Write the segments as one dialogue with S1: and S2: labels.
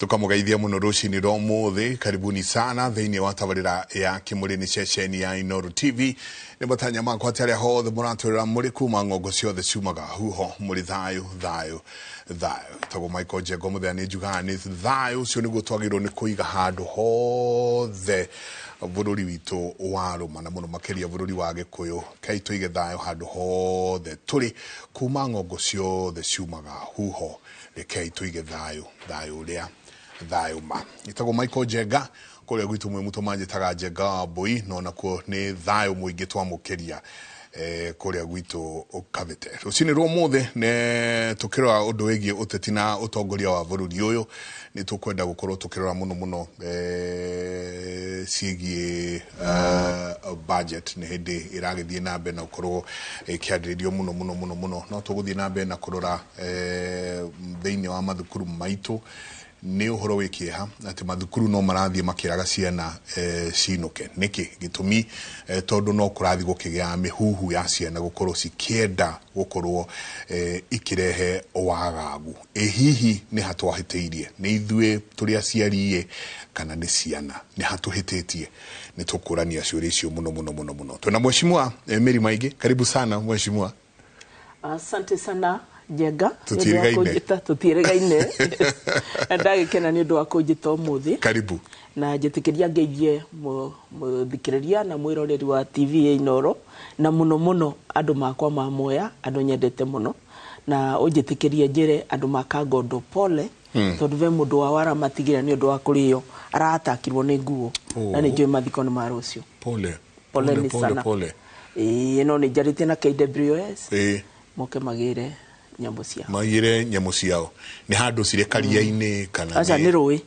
S1: Tukamũgeithia mũno rũcinĩ rwa ũmũthĩ. Karibuni sana thĩinĩ wa tabarĩra ya Kĩmũrĩ, nĩ ceceni ya Inooro TV. Nĩ matanya makwa atĩ arĩa hothe mũratwĩrora mũrĩ kuma ng'ongo ciothe ciumaga huho mũrĩ thayũ, thayũ, thayũ. Tagwo Michael Njengo mũthenya, nĩ njugaga nĩ thayũ ũcio nĩguo twagĩrĩirwo nĩ kũiga handũ hothe bũrũri witũ warũma, na mũno makĩria bũrũri wa Gĩkũyũ. Kai tũige thayũ handũ hothe tũrĩ kuma ng'ongo ciothe ciumaga huho. Rekei tũige thayũ, thayũ ũrĩa thayũ ma. Ĩtagwo Michael Njenga, kũrĩa gwitũ mwĩ mũtũ manjĩtaga Njenga wa Mbũi, no nakuo nĩ thayũ mũingĩ twamũkĩria kũrĩa gwitũ Kabete. Rũcinĩ rwa ũmũthĩ nĩ tũkĩrora ũndũ wĩgiĩ ũteti na ũtongoria wa bũrũri ũyũ. Nĩ tũkwenda gũkorwo tũkĩrora mũno mũno ciĩgiĩ budget. Nĩ hĩndĩ ĩragĩthiĩ na mbere na gũkorwo ĩkĩarĩrĩrio mũno mũno mũno mũno, no tũgũthiĩ na mbere na kũrora thĩinĩ wa mathukuru maitũ. Nĩ ũhoro wĩ kĩeha atĩ mathukuru no marathiĩ makĩraga ciana cinũke. Nĩkĩ gĩtũmi? Tondũ no kũrathiĩ gũkĩgĩa mĩhuhu ya ciana gũkorwo cikĩenda gũkorwo ikĩrehe wagagu. Ĩ hihi nĩ hatwahĩtĩirie? Nĩ ithuĩ tũrĩ aciari ĩ kana nĩ ciana? Nĩ hatũhĩtĩtie? Nĩ tũkũrania ciũria icio mũno mũno mũno mũno. Twĩna mheshimiwa Mary Maingĩ. Karibu sana, mheshimiwa.
S2: Asante sana, Njenga.
S1: Tũtiĩrĩgaine.
S2: Tũtiĩrĩgaine. Na ndagĩkena nĩ ũndũ wa kũnjĩta ũmũthĩ.
S1: Karibu.
S2: Na njĩtĩkĩria ngeithie mũthikĩrĩria na mwĩroreri wa TV ya Inooro, na mũno mũno andũ makwa ma Mwea, andũ nyendete mũno, na ũnjĩtĩkĩrie njĩre andũ ma Kangondo pole, tondũ ve mũndũ wao aramatigĩra nĩ ũndũ wa kũrĩo, aratakirwo nĩ nguo. Na nĩ njũĩ mathiko nĩ ma rũciũ.
S1: Pole.
S2: Poleni
S1: pole,
S2: sana.
S1: Pole.
S2: Ĩĩ, no nĩ njarĩtie na KWS moke magĩre nyamũ ciao.
S1: Maigire nyamũ ciao nĩ handũ cirĩ karia-inĩ kana?
S2: Aca, nĩ rũĩ.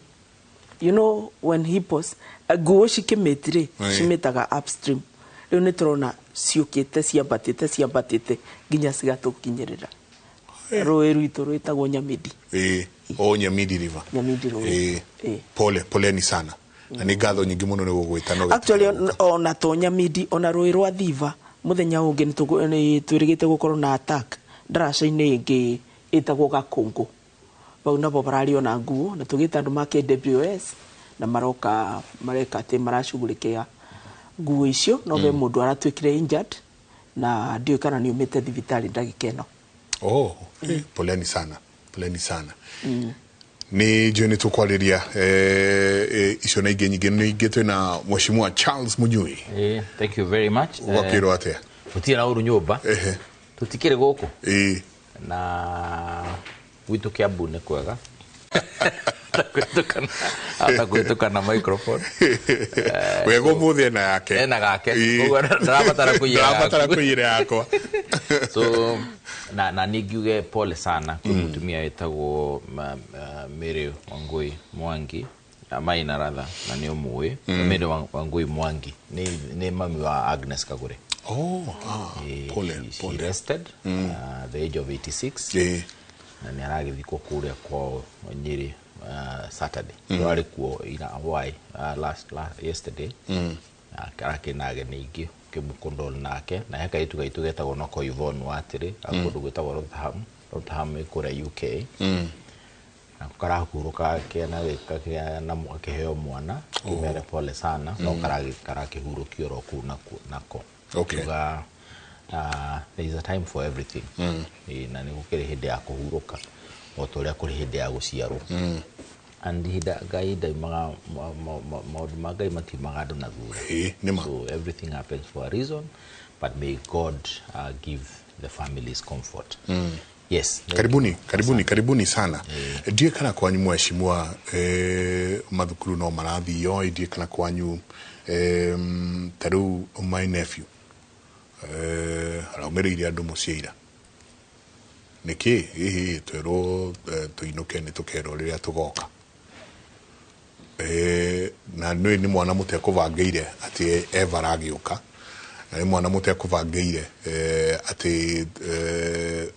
S2: You know when hippos, nguo cikĩmĩti rĩ, cimĩtaga upstream. Rĩu nĩ tũrona ciũkĩte ciambatĩte ciambatĩte nginya cigatũkinyĩrĩra rũĩ rwitũ rwĩtagwo Nyamindi.
S1: Ĩĩ, o Nyamindi River.
S2: Nyamindi rũĩ. Ĩĩ.
S1: Pole, poleni sana, na nĩ ngatho nyingĩ mũno nĩ gũgwĩta no
S2: Actually, ona to Nyamindi, ona rũĩ rwa Thiva mũthenya ũngĩ nĩ twĩrĩgĩte gũkorwo na attack ndaraca-inĩ ĩngĩ ĩtagwo Gakũngũ. Bau nabo bararĩ ona nguo, na tũgĩta andũ ma KWS na maroka mareka atĩ maracugurikia nguo icio, no he mũndũ aratuĩkire injured na ndiũĩ kana nĩ umĩte thibitarĩ ndagĩka ĩno.
S1: Oh, poleni sana, poleni sana. Nĩ njũĩ nĩ tũkwarĩria icio na ingĩ nyingĩ. Nĩ ingĩ twĩna mheshimiwa Charles Munyui.
S3: Thank you very much.
S1: Ũgakĩrwo atĩa?
S3: Gũtirĩ na ũru nyũmba. Tũtikĩrĩ gũkũ. Na gwitũ Kiambu nĩ kwega. Ata kũhĩtũka na microphone.
S1: Wega ũmũthĩ ena yake.
S3: Ena gake. Koguo ndarabatara kũiyĩra.
S1: Ndarabatara
S3: yaku.
S1: Kũiyĩra yakwa.
S3: So na niĩ ngiuge pole sana kwĩ mũtumia wĩtagwo Mary Wangui Mwangi, Maina rather, na nĩ ũmũĩ Mary Wangui Mwangi nĩ mami wa Agnes Kagure.
S1: Oh, ah, pole.
S3: She
S1: Pole.
S3: rested the age of 86 na nĩ aragĩthikwo kũrĩa kwao Nyĩrĩ Saturday. Arĩ kuo ira Hawaii, last yesterday. Arakĩrĩ na ageni aingĩ kĩmũkondol nake, na he kairĩtu gaitũ getagwo Noko Yvonne Watĩrĩ kũndũ gwĩtagwo Rotherham. Rotherham ĩ kũrĩa UK. Nako karahurũka kena gĩka na akĩheo mwana, kĩmere pole sana, no karakĩhurũkio oro kũu nako. Kuga, there is a time for everything. Ĩĩ, na nĩ gũkĩrĩ hĩndĩ ya kũhurũka o ta ũrĩa kũrĩ hĩndĩ ya gũciarwo. And ihinda Ngai ndaimaga, maũndũ ma Ngai matiumaga andũ na thutha.
S1: Ĩĩ, nĩ ma.
S3: So everything happens for a reason, but may God give the families comfort. Yes, thank you.
S1: Karibuni, karibuni, karibuni sana. Ndiĩ kana kwanyu, mheshimiwa, mathukuru no marathio? Ndiĩ kana kwanyu, ta rĩu my nephew araumĩrĩire andũ mũciĩ ira. Nĩkĩ hihi twerwo tũinũke, nĩ tũkerwo rĩrĩa tũgoka. Na nĩ nĩ mwana mũtekũbangĩire atĩ eva aragĩũka, na nĩ mwana mũtekũbangĩire atĩ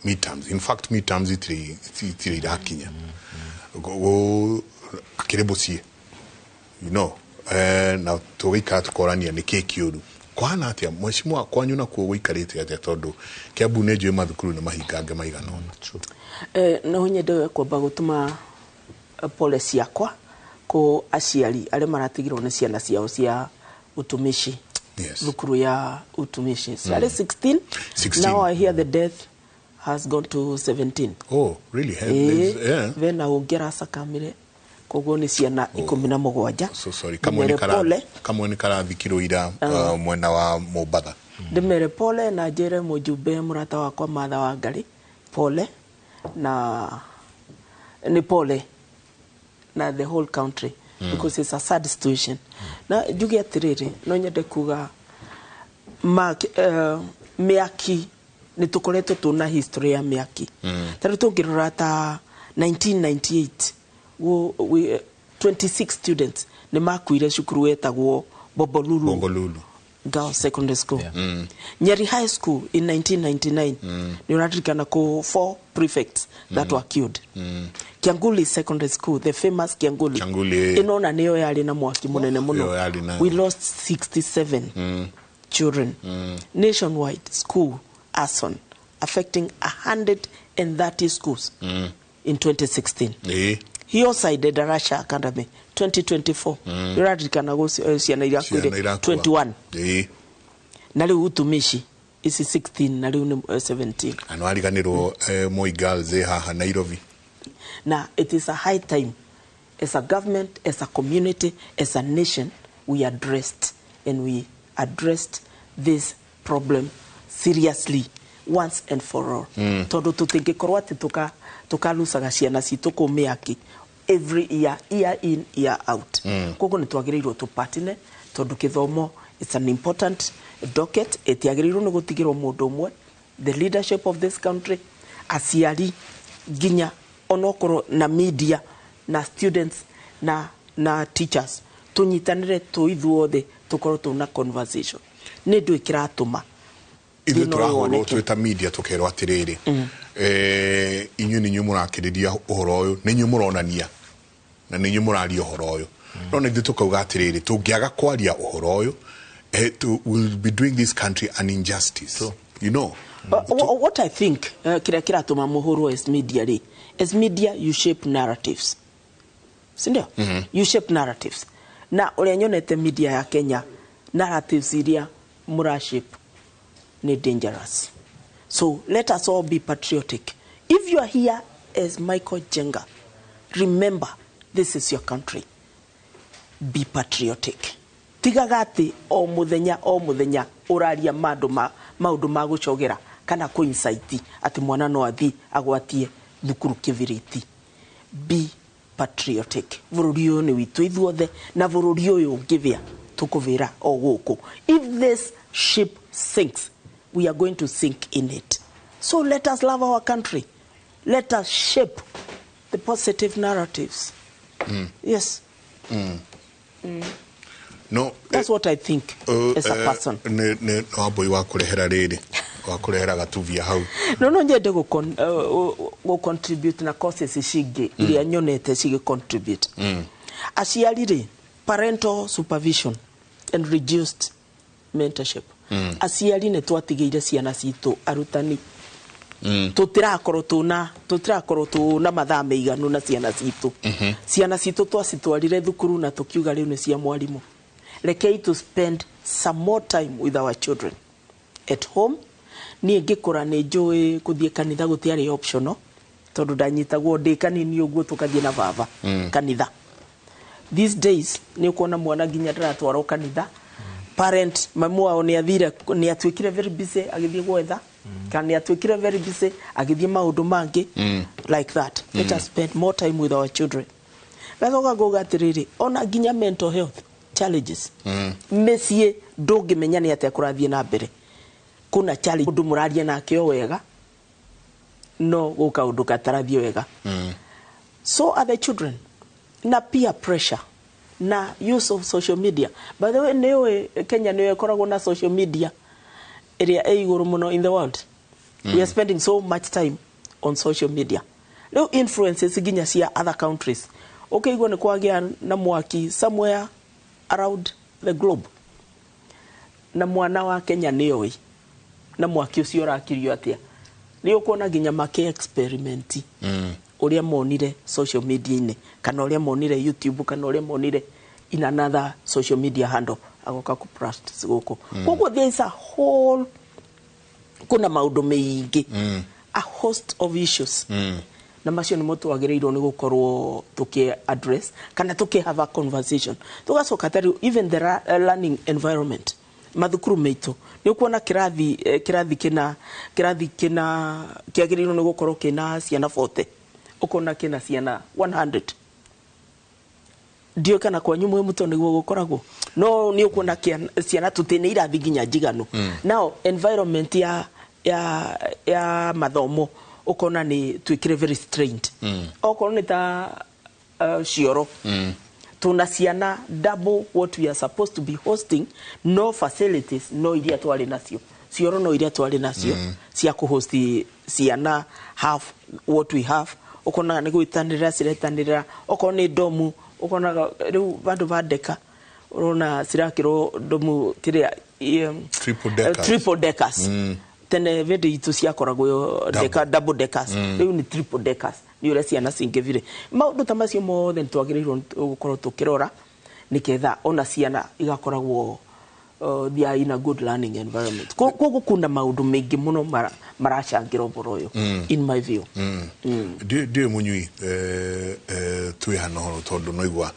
S1: midterms, in fact midterms itirĩ irakinya. Akĩrĩ mũciĩ na tũgĩikara tũkorania nĩkĩ kĩũru kũhana atĩa. Mheshimiwa, kwanyu nakuo gũikarĩte atĩa? Tondũ Kiambu nĩ njũĩ mathukuru nĩ mahingange maigana ũna.
S2: No nyende kwamba gũtũma pole ciakwa kũ aciari arĩa maratigirwo nĩ ciana ciao cia utumishi.
S1: Yes.
S2: Thukuru ya utumishi ciarĩ 16.
S1: 16.
S2: Now I hear the death has gone to 17.
S1: Oh, really?
S2: Ĩĩ,
S1: Yeah.
S2: bena ũngĩ aracakamire, koguo nĩ ciana 17.
S1: So sorry. Kamwe nĩ
S2: Ndĩmere pole.
S1: Kamwe nĩ karathikirwo ira, mwena wa Mombatha.
S2: Ndĩmere pole na njĩre mũjumbe mũrata wakwa Martha wa Ngarĩ pole, na nĩ pole na the whole country, because it's a sad situation. Na njuge atĩrĩrĩ, no nyende kuga mĩaki nĩ tũkoretwo tũna history ya mĩaki. Ta rĩu tũngĩrora ta 1998, 26 students nĩ makuire cukuru wetagwo Bombolulu.
S1: Bombolulu.
S2: Girls Secondary School.
S3: Yeah.
S2: Nyeri High School in 1999, nĩ ũraririkana kũ four prefects that were killed. Kianguli Secondary School, the famous Kianguli.
S1: Kianguli.
S2: Ĩno ona nĩyo yarĩ na mwaki mũnene mũno.
S1: Ĩyo yarĩ na-
S2: We lost 67 children. Nationwide school arson affecting 130 schools in 2016. Hillside Darasha Academy 2024, nĩ ũraririkana ciana iria
S1: Ciana
S2: akuire
S1: irakua.
S2: 21. Na rĩu utumishi ici 16 na rĩu nĩ 17.
S1: Na nĩwariganĩrwo Moi Girls ĩ haha Nairobi.
S2: Na it is a high time, as a government, as a community, as a nation, we addressed and we addressed this problem seriously once and for all, tondũ tũtingĩkorwo atĩ tũkalucaga ciana citũ kũ mĩaki every year, year in, year out. Koguo nĩ twagĩrĩirwo tũpatine, tondũ kĩthomo, it's an important docket, ĩtiagĩrĩirwo nĩ gũtigĩrwo mũndũ ũmwe. The leadership of this country, aciari, nginya onokorwo na media na students na teachers, tũnyitanĩre tũ ithuothe tũkorwo tũna conversation nĩ ndũ ĩkĩratũma
S1: Ithuĩ
S2: thĩna ũyũ
S1: tũrahũrwo
S2: woneke.
S1: Twĩ ta media tũkerwo atĩrĩrĩ, inyuĩ nĩ inyuĩ mũrakĩrĩria ũhoro ũyũ, nĩ inyuĩ mũronania na nĩ inyuĩ mũraria ũhoro ũyũ, no nĩ ithuĩ tũkauga atĩrĩrĩ, tũngĩaga kwaria ũhoro ũyũ, we'll be doing this country an injustice.
S2: What I think, kĩrĩa kĩratũma mũhũrwo as media rĩ, as media you shape narratives, sindio? You shape narratives, na ũrĩa nyonete media ya Kenya, narratives iria mũra shape nĩ dangerous. So let us all be patriotic. If you are here as Michael Jenga, remember this is your country. Be patriotic. Tigaga atĩ o mũthenya o mũthenya ũraria maũndũ ma maũndũ ma gũcogera kana kũ incite atĩ mwana no athi agwatie thukuru kĩbiriti. Be patriotic. Bũrũri ũyũ nĩ witũ ithuothe, na bũrũri ũyũ ũngĩvĩa tũkũvĩra o gũkũ. If this ship sinks, we are going to sink in it. So let us love our country. Let us shape the positive narratives. Yes.
S1: No.
S2: That's what I think as a person.
S1: Nĩ wambui wa kũrehera rĩrĩ wa kũrehera gatuvia hau.
S2: No nyende gũ contribute na courses cingĩ iria nyonete cigĩ contribute. Aciari rĩ, parental supervision and reduced mentorship. Aciari nĩ twatigĩire ciana citũ arutani. Tũtirakorwo tũna mathaa maiganu na ciana citũ. Ciana citũ twacitwarire thukuru na tũkiuga rĩu nĩ cia mwarimũ. Rekei to spend some more time with our children at home. Niĩ ngĩkũra nĩ njũĩ gũthiĩ kanitha gũtiarĩ optional, tondũ ndanyitagwo ndĩ kanini ũguo tũkathiĩ na baba kanitha. These days nĩ ũkuona mwana nginya ndaratwarwo kanitha. Parent, mamu wao nĩ athire, nĩ atuĩkire very busy agĩthiĩ gwetha, kana nĩ atuĩkire very busy agĩthiĩ maũndũ mangĩ like that. Let us spend more time with our children. Gacoka ngauga atĩrĩrĩ, ona nginya mental health challenges, mĩciĩ ndũngĩmenya nĩ atĩa kũrathiĩ na mbere. Kuna challenge ũndũ mũraria nake o wega, no gũka ũndũ gatarathiĩ wega. So are the children na peer pressure na use of social media. By the way, nĩ Kenya nĩyo ĩkoragwo na social media ĩrĩa ĩ igũrũ mũno in the world. We are spending so much time on social media. Rĩu influences nginya cia other countries, ũkĩigua nĩ kwagĩa na mwaki somewhere around the globe, na mwana wa Kenya nĩoĩ na mwaki ũcio ũrakirio atĩa. Nĩ ũkuona nginya makĩ experiment. Ũrĩa monire social media-inĩ, kana ũrĩa monire YouTube, kana ũrĩa monire in another social media handle, agoka ku practice gũkũ. Koguo there is a whole, kuna maũndũ maingĩ, a host of issues, na macio nĩmo twagĩrĩirwo nĩ gũkorwo tũkĩ address kana tũkĩ have a conversation. Tũgacoka ta rĩu even the learning environment mathukuru maitũ, nĩ ũkuona kĩrathi, kĩrathi kĩna kĩagĩrĩirwo nĩ gũkorwo kĩna ciana 40, ũkona kĩna ciana 100. Ndiũĩ kana kwanyu mwĩ mũto nĩguo gũkoragwo, no nĩ ũkuona ciana tũtĩ nĩ irathi nginya njiganu. Now environment ya mathomo ũkona nĩ twĩkire very strained. Okorwo nĩ ta cioro, tuna ciana double what we are supposed to be hosting, no facilities no iria twarĩ nacio cioro, no iria twarĩ nacio cia kũhost ciana half what we have. Ũkonaga nĩ gwĩtanĩrĩra ciretanĩrĩra. Okorwo nĩ ndomu, ũkonaga rĩu vandũ va ndeka ũrona cirakĩrwo ndomu kĩrĩa
S1: Triple deckers.
S2: Triple deckers. Tene vĩndĩ itũ ciakoragwo deka, double deckers. Rĩu nĩ triple deckers nĩ ũrĩa ciana cingĩvire. Maũndũ ta macio mothe nĩ twagĩrĩirwo gũkorwo tũkĩrora nĩgetha ona ciana igakoragwo they are in a good learning environment. Koguo kuna maũndũ maingĩ mũno maracangĩra ũhoro ũyũ, in my view.
S1: Ndiũĩ mũnyui, twĩ hana horo tondũ noigua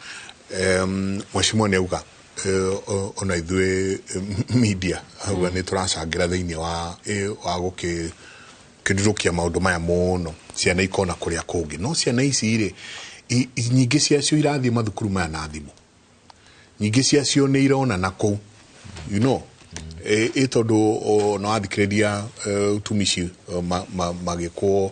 S1: mheshimiwa nĩ auga ona ithuĩ media auga nĩ tũracangĩra thĩinĩ wa gũkĩ kĩndũrũkia maũndũ maya mũno, ciana ikona kũrĩa kũngĩ. No ciana ici rĩ, nyingĩ ciacio irathiĩ mathukuru maya na thimũ, nyingĩ ciacio nĩ irona na kũu ĩ tondũ no wathikĩrĩria utumishi magĩkwo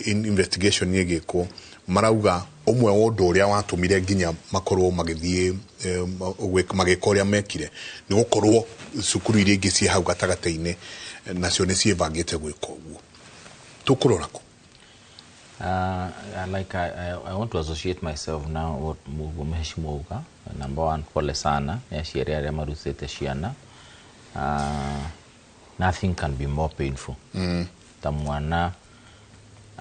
S1: investigation ĩgĩkwo, marauga ũmwe wa ũndũ ũrĩa watũmire nginya makorwo magĩthiĩ magĩka ũrĩa mekire nĩ gũkorwo cukuru iria ingĩ ciĩ hau gatagatĩ-inĩ nacio nĩ ciĩbangĩte gwĩka ũguo. Tũkũrora kũ?
S3: Like I want to associate myself now what mheshimiwa uga. Number one, pole sana nĩ aciari arĩa marutĩte ciana. Nothing can be more painful ta mwana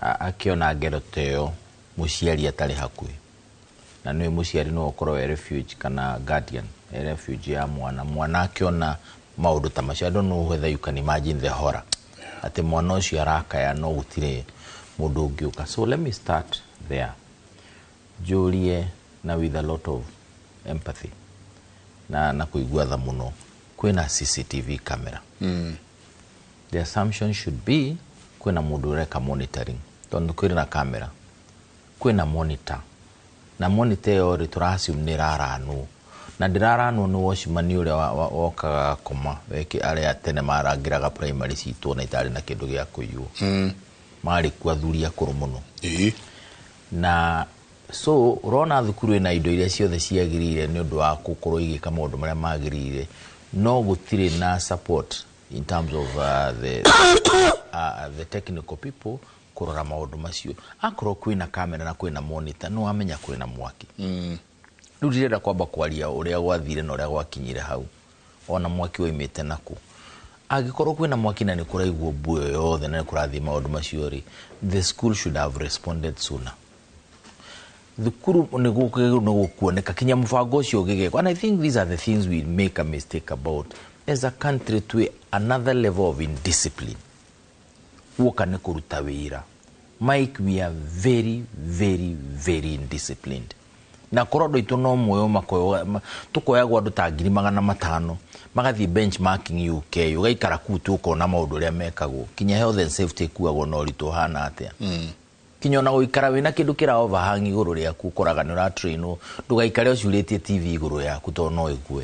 S3: akĩona ngero ta ĩyo mũciari atarĩ hakuhĩ, na nĩwe mũciari no ũkorwo e refuge kana guardian, e refuge ya mwana. Mwana akĩona maũndũ ta macio, I don't know whether you can imagine the horror atĩ mwana ũcio arakaya no gũtirĩ mũndũ ũngĩũka. So let me start there, njũrie na with a lot of empathy na kũigua tha mũno, kwĩna CCTV camera. The assumption should be kwĩna mũndũ ũreka monitoring, tondũ kwĩna camera, kwĩna monitor, na monitor ĩyo rĩ, tũra assume nĩ ĩraranwo, na ndĩraranwo nĩ watchman ũrĩa wokaga gakoma weke. Arĩa tene marangĩraga primary citũ na itarĩ na kĩndũ gĩa kũiywo, marĩ kuo athuri akũrũ mũno. Na so ũrona thukuru ĩna indo iria ciothe ciagĩrĩire nĩ ũndũ wa gũkorwo igĩka maũndũ marĩa magĩrĩire, no gũtirĩ na support in terms of the technical people kũrora maũndũ macio. Akorwo kwĩna kamera na kwĩna monitor, nĩ wamenya kwĩna mwaki. Rĩu ndirenda kwamba kwaria ũrĩa gwathire na ũrĩa gwakinyire hau, ona mwaki waimĩte naku. Angĩkorwo kwĩna mwaki na nĩ kũraiguo mbuyo yothe na nĩ kũrathiĩ maũndũ macio rĩ, the school should have responded sooner. Thukuru nĩ gũkuoneka kinya mũbango ũcio ũgĩgekwo. And I think these are the things we make a mistake about as a country, to another level of indiscipline. Guoka nĩ kũruta wĩra, Mike, we are very, very, very indisciplined. Na korwo andũ aitũ no muoyo tũkoyagwo andũ ta 500,000 magathiĩ benchmarking UK, ũgaikara kuu tu ũkona maũndũ ũrĩa mekagwo, kinya health and safety ĩkuagwo na ũritũ ũhana atĩa, kinya ona gũikara wĩna kĩndũ kĩra overhang igũrũ rĩaku, ũkoraga nĩ ũratrainwo ndũgaikare ũcurĩtie TV igũrũ yaku tondũ no ĩgue.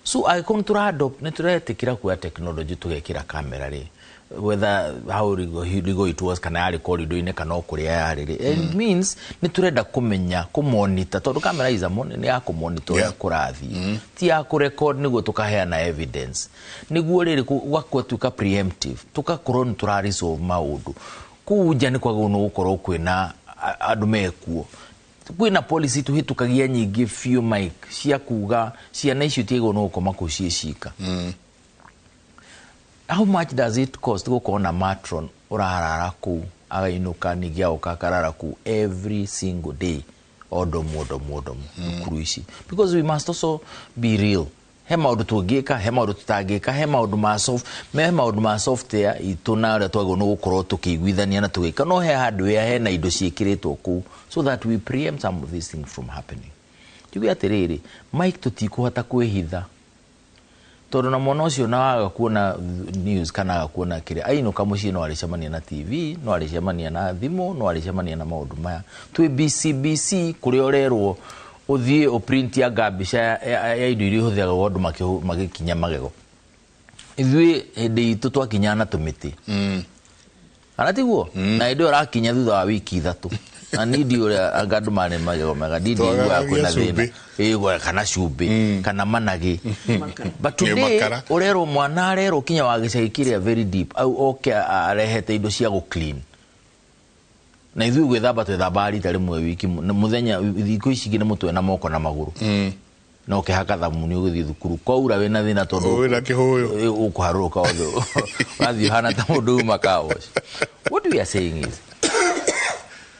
S3: So angĩkorwo nĩ tũra adopt, nĩ tũretĩkĩra kuoya technology tũgekĩra kamera rĩ, whether how legal it was, kana yarĩ corridor-inĩ kana o kũrĩa yarĩ rĩ, it means nĩ tũrenda kũmenya kũmonitor, tondũ kamera is a nĩ ya kũmonitor ũrĩa kũrathiĩ, ti ya kũrecord nĩguo tũkaheana evidence, nĩguo rĩrĩ gũgatuĩka preemptive, tũgakorwo nĩ tũra resolve maũndũ kũu nja. Nĩ kwagĩrĩirwo nĩ gũkorwo kwĩna andũ mekuo, kwĩna policy tũhĩtũkagia nyingĩ biũ, Mike, cia kuga ciana icio itiagĩrĩirwo nĩ gũkoma kũu ciĩ cika. How much does it cost gũkorwo na matron ũrarara kũu? Againũka ningĩ agoka akarara kũu every single day, o domu o domu o domu thukuru ici, because we must also be real. He maũndũ tũngĩka, he maũndũ tũtangĩka, he maũndũ ma soft, he maũndũ ma software itũ na ũrĩa twagĩrĩirwo nĩ gũkorwo tũkĩiguithania na tũgĩka, no he hardware, hena indo ciĩkĩrĩtwo kũu so that we preempt some of these things from happening. Tuge atĩrĩrĩ, Mike, tũtikũhota kwĩhitha tondũ na mwana ũcio na waga kuona news kana aga kuona kĩrĩa, ainũka mũciĩ no arĩcemania na TV, no arĩcemania na thimũ, no arĩcemania na maũndũ maya twĩ BCBC kũrĩa ũrerwo ũthiĩ ũprint anga mbica ya indo iria ihũthĩragwo andũ magĩkinya magego. Ithuĩ hĩndĩ itũ twakinyaga na tũmĩtĩ, kana tiguo? Na hĩndĩ ĩyo ũrakinya thutha wa wiki 3 na niĩ ndiũĩ ũrĩa anga andũ marĩ magego mega, niĩ ndiguaga kwĩna
S1: Twagaragia
S3: thĩna.
S1: cumbĩ.
S3: Ĩĩ, kana cumbĩ kana managĩ, but today
S1: makara.
S3: ũrerwo mwana arerwo kinya wa gĩcagi kĩrĩa very deep au oke arehete indo cia gũ clean, na ithuĩ gwĩthamba twĩthambaga rita rĩmwe wiki mũthenya. Thikũ ici ingĩ nĩ mũtwe na moko na magũrũ na ũkĩhaka thamuni ũgĩthiĩ thukuru, kwaura wĩna thĩna tondũ
S1: Wĩna kĩhũyũ.
S3: Ũkũharũrũka othe ũrathiĩ ũhana ta mũndũ uma car wash. What we are saying is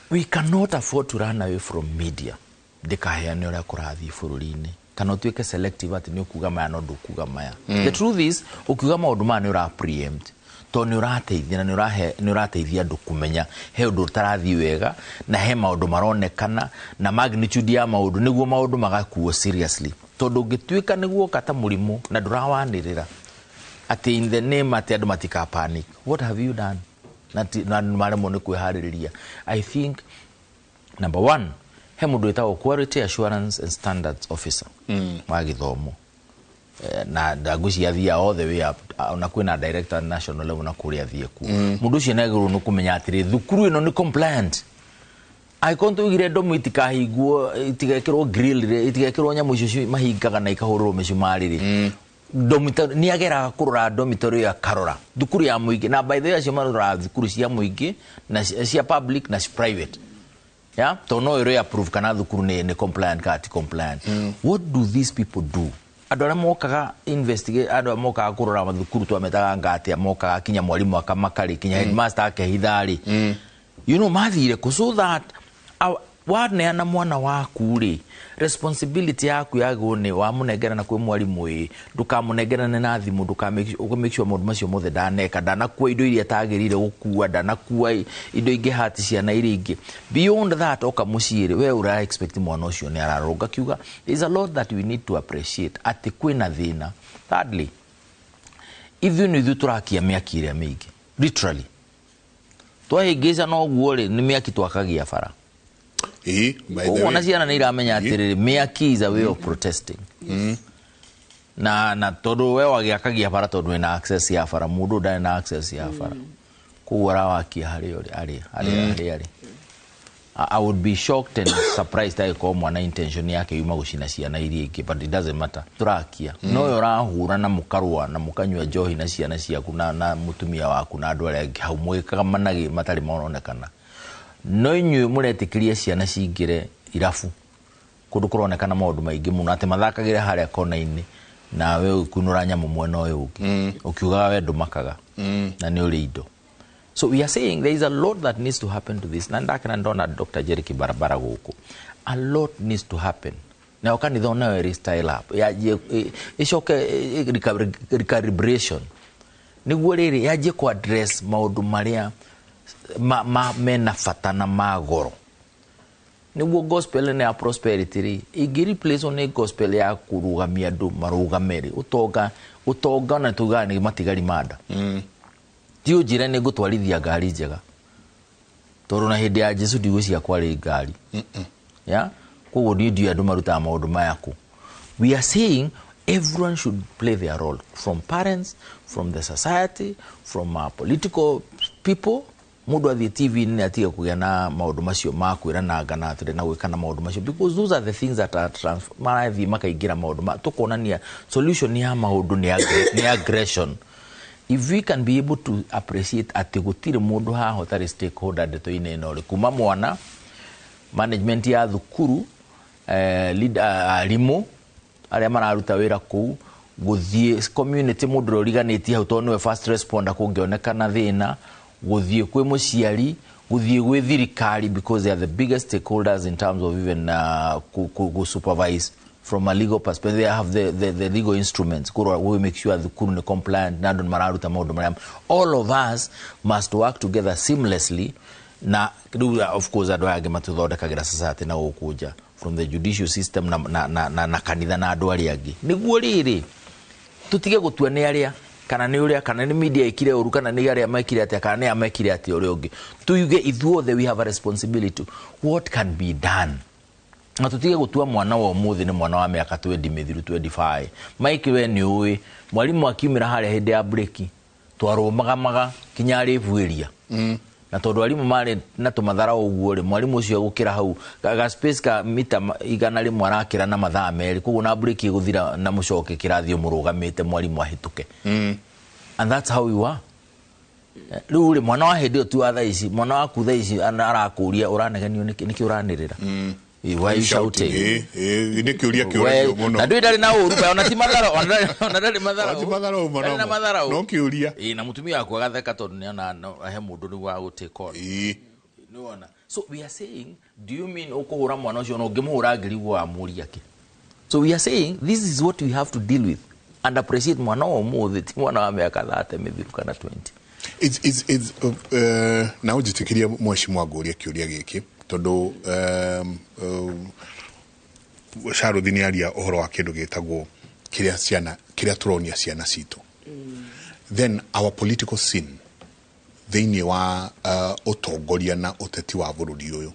S3: we cannot afford to run away from media ndĩkaheane ũrĩa kũrathiĩ bũrũri-inĩ kana ũtuĩke selective atĩ nĩ ũkuga maya no ndũkuga maya. The truth is, ũkiuga maũndũ maya nĩ ũra preempt tondũ nĩ ũrateithia na nĩ ũrateithia andũ kũmenya he ũndũ ũtarathiĩ wega na he maũndũ maronekana na magnitude ya maũndũ nĩguo maũndũ magakuo seriously, tondũ ũngĩtuĩka nĩguo ta mũrimũ na ndũrawanĩrĩra atĩ in the name atĩ andũ matika panic, what have you done? Na maremwo nĩ kwĩharĩrĩria. I think number one, he mũndũ wĩtagwo quality assurance and standards officer wa gĩthomo. Na ngwĩciria athiaga all the way up, ona kwĩna director national level na kũrĩa athiĩ kuo. Mũndũ ũcio nĩ agĩrĩirwo nĩ kũmenya atĩrĩ, thukuru ĩno nĩ compliant. Angĩkorwo tũigire ndomu itikahingwo, itigekĩrwo grill rĩ, itigekĩrwo nyamũ icio mahingaga na ikahũrĩrwo mĩcumarĩ rĩ, dormitory nĩ ageraga kũrora dormitory ĩyo, akarora thukuru ya mũingĩ, na by the way acio maroraga thukuru cia mũingĩ na cia public na cia private ya tondũ no ĩrĩ approve kana thukuru nĩ compliant kana ti compliant. What do these people do? Andũ arĩa mokaga investigate, andũ arĩa mokaga kũrora mathukuru twametaga ngatia, mokaga kinya mwarimũ akamaka-rĩ, kinya headmaster akehitha-rĩ, mathire kũ so that waneana mwana waku rĩ, responsibility yaku yagĩrĩirwo nĩ wamũnengerana kwĩ mwarimũ, ĩ ndũkamũnengerane na thimũ, ndũka make sure maũndũ macio mothe ndaneka, ndanakua indo iria atagĩrĩire gũkua, ndanakua indo ingĩ hati ciana iria ingĩ. Beyond that, oka mũciĩ rĩ, we ũra expect mwana ũcio nĩ ararũnga kiuga there is a lot that we need to appreciate atĩ kwĩna thĩna. Thirdly, ithuĩ nĩ ithuĩ tũrakia mĩaki ĩrĩa mĩingĩ, literally twahĩngĩca noguo rĩ, nĩ mĩaki twakagia bara.
S1: Ĩĩ, by the
S3: Koguo
S1: way.
S3: na ciana nĩ iramenya atĩrĩrĩ, mĩaki is a way of protesting, na tondũ we wagĩakagia bara tondũ wĩna access ya bara, mũndũ ndarĩ na access ya bara, koguo arawakia harĩa ũrĩ arĩ harĩa harĩa arĩ. I would be shocked and surprised angĩkorwo mwana intention yake yuma gũcina ciana iria ingĩ, but it doesn't matter, tũrakia no we ũrahũra na mũkarũa na mũkanyua njohi na ciana ciaku na mũtumia waku na andũ arĩa angĩ hau mũgĩkaga managĩ matarĩ maronekana, no inyuĩ mũretĩkĩria ciana cingĩre irabu kũndũ kũronekana maũndũ maingĩ mũno atĩ mathakagĩre harĩa kona-inĩ, nawe ũkunũra nyamũ mwena ũyũ ũngĩ ũkiugaga we ndũmakaga na nĩ ũrĩ indo. So we are saying there is a lot that needs to happen to this, na ndakena ndona Dr. Jerry Kibarabara gũkũ. A lot needs to happen, nayo kanitha onayo ĩrĩ style up yanjie ĩcoke recalibration nĩguo rĩrĩ yanjie ku address maũndũ marĩa mena bata na ma goro, nĩguo gospel ĩno ya prosperity rĩ ĩngĩ replace nĩ gospel ya kũrũgamia andũ marũgame rĩ. Ũtonga, ũtonga na tugaga nĩ matigari ma nda, ti ũnjĩre nĩ ngũtwarithia ngari njega, tondũ na hĩndĩ ya Jesu ndigwĩciria kwarĩ ngari ya koguo niĩ ndiũĩ andũ marutaga maũndũ maya kũ. We are saying everyone should play their role, from parents, from the society, from political people. Mũndũ athiĩ TV nĩ atige kũgĩa na maũndũ macio ma kwĩrananga na atĩrĩ na gwĩkana maũndũ macio, because those are the things that are marathiĩ makaingĩra maũndũ ma tũkonania solution ya maũndũ nĩ aggression. If we can be able to appreciate atĩ gũtirĩ mũndũ haha ũtarĩ stakeholder ndeto-inĩ ĩno rĩ, kuma mwana, management ya thukuru, leader, arimũ arĩa mararuta wĩra kũu, gũthiĩ community, mũndũ ũrĩa ũriganĩtie hau tondũ nĩwe first responder kũngĩonekana thĩna, gũthiĩ kwĩ mũciari, Gũthiĩ gwĩ thirikari, because they are the biggest stakeholders in terms of even ku supervise from a legal perspective. They have the legal instruments kũrora, we make sure thukuru nĩ compliant na andũ nĩ mararuta maũndũ marĩa. All of us must work together seamlessly. Na rĩu, of course, andũ aya angĩ matũthondekagĩra society na gũkũ nja, from the judicial system na kanitha na andũ arĩa angĩ, nĩguo rĩrĩ tutige gũtua nĩ arĩa kana nĩ ũrĩa, kana nĩ media ĩkire ũru, kana nĩ arĩa mekire atĩa, kana nĩ a mekire atĩa ũrĩa ũngĩ. Tuuge ithuothe we have a responsibility, what can be done, na tutige gũtua mwana wa ũmũthĩ nĩ mwana wa mĩaka 20 mĩthiru, 25. Mike, we nĩ ũĩ mwarimũ akiumĩra harĩa hĩndĩ ya breki twarũmagamaga kinya arĩbuĩria, na tondũ arimũ marĩ na tũmatharau ũguo rĩ, mwarimũ ũcio egũkĩra hau ga space ka mita 100 arakĩra na mathaa 2, koguo na breki ĩgũthira na mũcoke kĩrathi mũrũgamĩte mwarimũ ahĩtũke. And that's how we were. Rĩu rĩ, mwana wa hĩndĩ ĩyo ti wa thaa ici. Mwana waku thaa ici arakũria, ũranegenio nĩkĩ? Nĩkĩ ũranĩrĩra? Why are you shouting?
S1: Nĩ kĩũria kĩũragio mũno.
S3: Na ndũĩ ndarĩ na ũru, ona ti matharau, ona ndarĩ matharau.
S1: Ti matharau mũno.
S3: Ndarĩ na matharau.
S1: No kĩũria.
S3: Ĩĩ, na mũtumia waku agatheka tondũ nĩona no, he mũndũ rĩu wa gũ take on. Nĩwona? So we are saying, do you mean ũkũhũra mwana ũcio? Na ũngĩmũhũra ngiri wamũria kĩ? So we are saying this is what we have to deal with and appreciate mwana wa ũmũthĩ ti mwana wa mĩaka 30 mĩthiru kana 20.
S1: Na ũnjĩtĩkĩrie, mheshimiwa, ngũrie kĩũria gĩkĩ tondũ Charũthi nĩ aria ũhoro wa kĩndũ gĩtagwo kĩrĩa ciana, kĩrĩa tũronia ciana citũ. Then our political scene thĩinĩ wa ũtongoria na ũteti wa bũrũri ũyũ